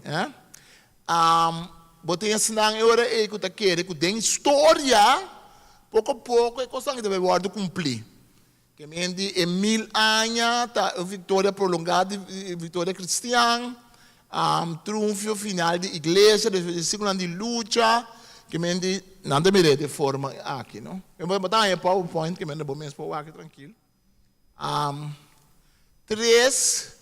Um, bo tin esnan e ora ei ku ta kere ku den historia, poko poko e kosnan aki ta bai wòrdu kumplí. Ke men di e mil aña ta un viktoria prolongá di viktoria kristian, um, triunfio final di iglesia despues di siglonan di lucha. Ke men di nan ta mir'é den forma aki, no? Bo ta haña powerpoint ke men bo mes por wak trankil. Um, tres,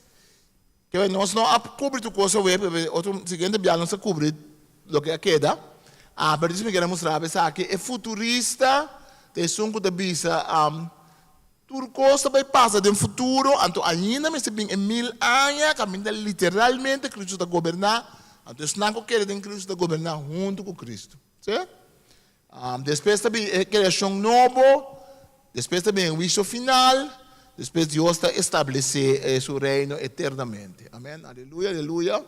ke nos no a kubri tur kos awe, pero otro siguiente bia nos a kubri loke a keda. Ah, pero dis mi kere mustra bo esaki, e futurista ta esun ku ta bisa, um, tur kos ta bai pasa den futuro, anto ainda mester bin e mil aña kaminda literalmente Kristu ta goberná, anto esnan ku kere den Kristu ta goberná huntu ku Kristu. Si? Despues ta bin e kreashon nobo, despues ta bin e huisio final, despues Dios ta establesé su reino eternamente. Amen, aleluya, aleluya.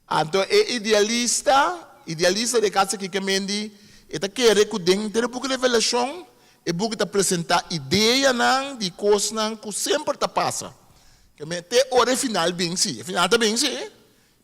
Anto e idealista, idealista den e kas aki ke men di, e ta kere ku den henter e buki Revelashon, e buki ta presentá ideanan di kosnan ku semper ta pasa. Ke men te ora e final bin, sí, e final ta bin, sí.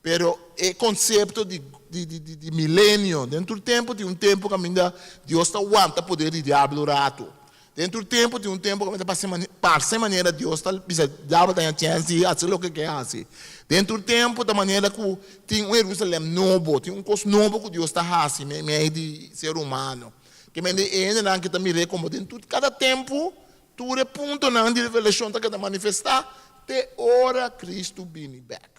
Pero e konsepto di di milenio, den tur tempu tin un tempu kaminda Dios ta wanta poder di diabel un ratu. Den tur tempu tin un tempu kaminda ta parse manera Dios ta bisa diabel ta haña chèns di hasi loke e ke hasi. Den tur tempu ta manera ku tin un Herusalèm nobo, tin un kos nobo ku Dios ta hasi meimei di ser humano. Ke mende e hendenan ke ta mir'é komo den tur kada tempu tur e puntonan di revelashon ta keda manifestá te ora Kristu bini bèk.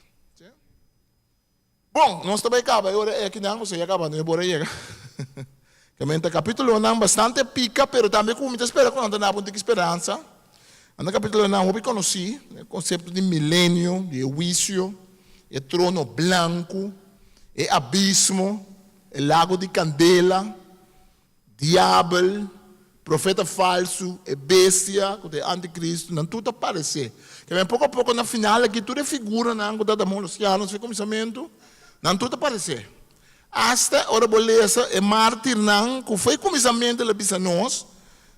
Bon, nos ta bai kaba e ora eki nan, pasobra ya kaba nuebe ora yega. Kaminda kapitulonan bastante pika, pero tambe ku mi ta spera ku nan ta naba un tiki speransa. Nan kapitulonan hopi konosí, e konsepto di milenio, di e huisio, e trono blanku, e abismo, e lago di kandela, Diabel, profeta falsu, e bestia, ku ta e antikristu, nan tur ta paresé. Kebien poko a poko na final aki tur e figuranan ku tabata molestiá nos for kuminsamentu, nan tur ta paresé. Asta ora bo lesa e mártirnan ku for e kuminsamentu el a bisa nos,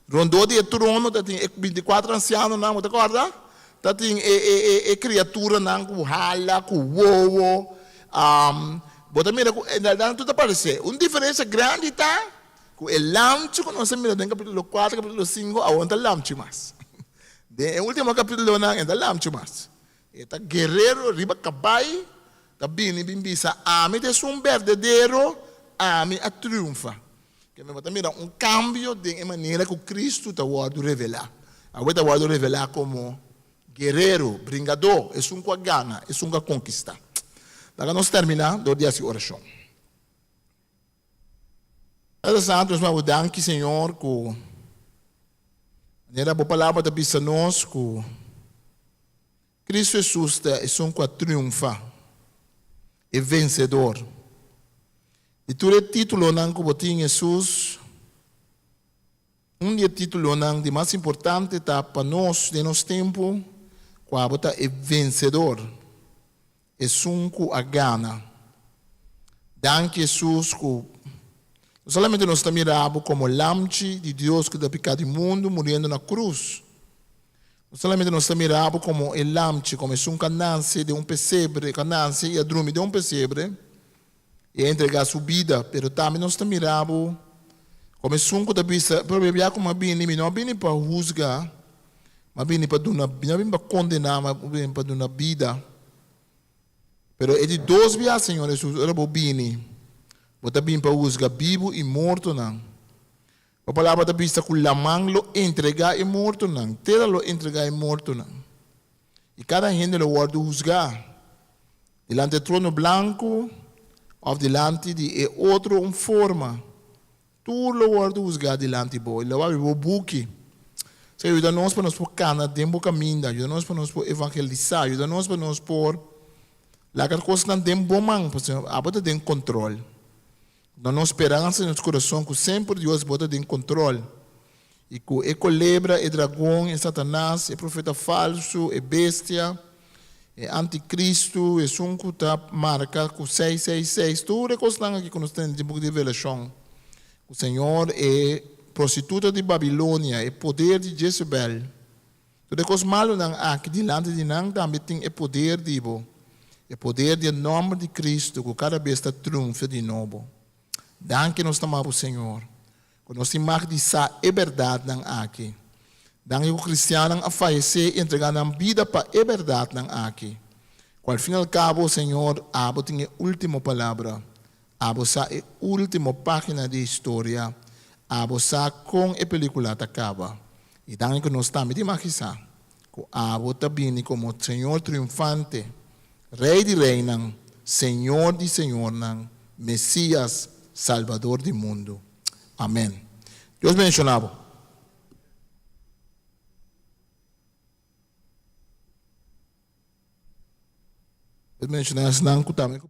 rondó di e trono ta tin e bintikuater ansianonan, bo ta kòrda? Ta tin e e e e kriaturanan ku hala, ku wowo. Bo ta mira ku en realidad nan tur ta paresé. Un diferensia grandi ta ku e lamchi ku nos a mira den kapitulo kuater, kapitulo sinku awor no ta lamchi mas. Den e ultimo kapitulonan e no ta lamchi mas. E ta guerero riba kabai ta bini bin bisa, Ami ta esun berdadero, ami a triunfa. Kende bo ta mira un kambio den e manera ku Kristu ta wòrdu revelá. Awe ta wòrdu revelá komo guerero, bringadó, esun ku a gana, esun ku a konkistá. Laga nos terminá dor di hasi orashon. Tata Santu, nos manda bo danki, Señor, ku manera bo palabra ta bisa nos ku Kristu Hesus ta esun ku a triunfá, e vensedor. Di tur e títulonan ku bo tin, Hesus, un di e títulonan di mas importante ta pa nos den nos tempu ku abo ta e vensedor, esun ku a gana. Danki, Hesus, ku no solamente nos ta mira bo komo Lamchi di Dios ku ta piká di mundu muriendo na krus, No solamente nos ta mira bo komo e lamchi, komo esun ku a nase den un pesebre, ku a nase i a drumi den un pesebre i a entregá su bida, pero tambe nos ta mira bo komo esun ku ta bisa, Promé bia ku mi a bini, mi no a bini pa husga, mi a bini pa duna, mi no a bini pa kondená, mi a bini pa duna bida. Pero e di dos bia, Señor Hesus, ora bo bini, bo ta bini pa husga bibu i mortonan. Bo palabra ta bisa ku laman lo entregá e mortonan, tera lo entregá e mortonan, i kada hende lo wòrdu husgá dilanti e trono blanku òf dilanti di e otro un forma. Tur lo wòrdu husgá dilanti bo, i lo habri bo buki. Señor, yuda nos pa nos por kana den bo kaminda, yuda nos pa nos por evangelisá, yuda nos pa nos por laga kosnan den bo man, pasobra abo ta den kontrol. Duna nos speransa den nos kurason ku semper Dios bo ta den kontrol i ku e kolebra, e dragon, e Satanas, e profeta falsu, e bestia, e antikristu, esun ku ta marka ku seis seis seis, tur e kosnan aki ku nos tende den buki di Revelashon, ku Señor e prostituta di Babilonia, e poder di Jezebel, tur e kos malunan aki dilanti di nan tambe tin e poder di bo. E poder di e nòmber di Kristu ku kada bes ta triunfia di nobo. Danki nos ta maba Señor, ku nos tin mag di sa e bèrdatnan aki. Danki ku kristiannan a fayesé i entregá nan bida pa e bèrdatnan aki. Ku al fin al kabo, Señor, abo tin e último palabra. Abo sa e último página di historia. Abo sa kon e pelíkula ta kaba. I danki ku nos tambe tin mag di sa ku abo ta bini komo Señor triunfante, Rei di reinan, Señor di señornan, Mesías, Salbador di mundu. Amèn. Dios bendishoná bo. Dios bendishoná esnan ku tambe.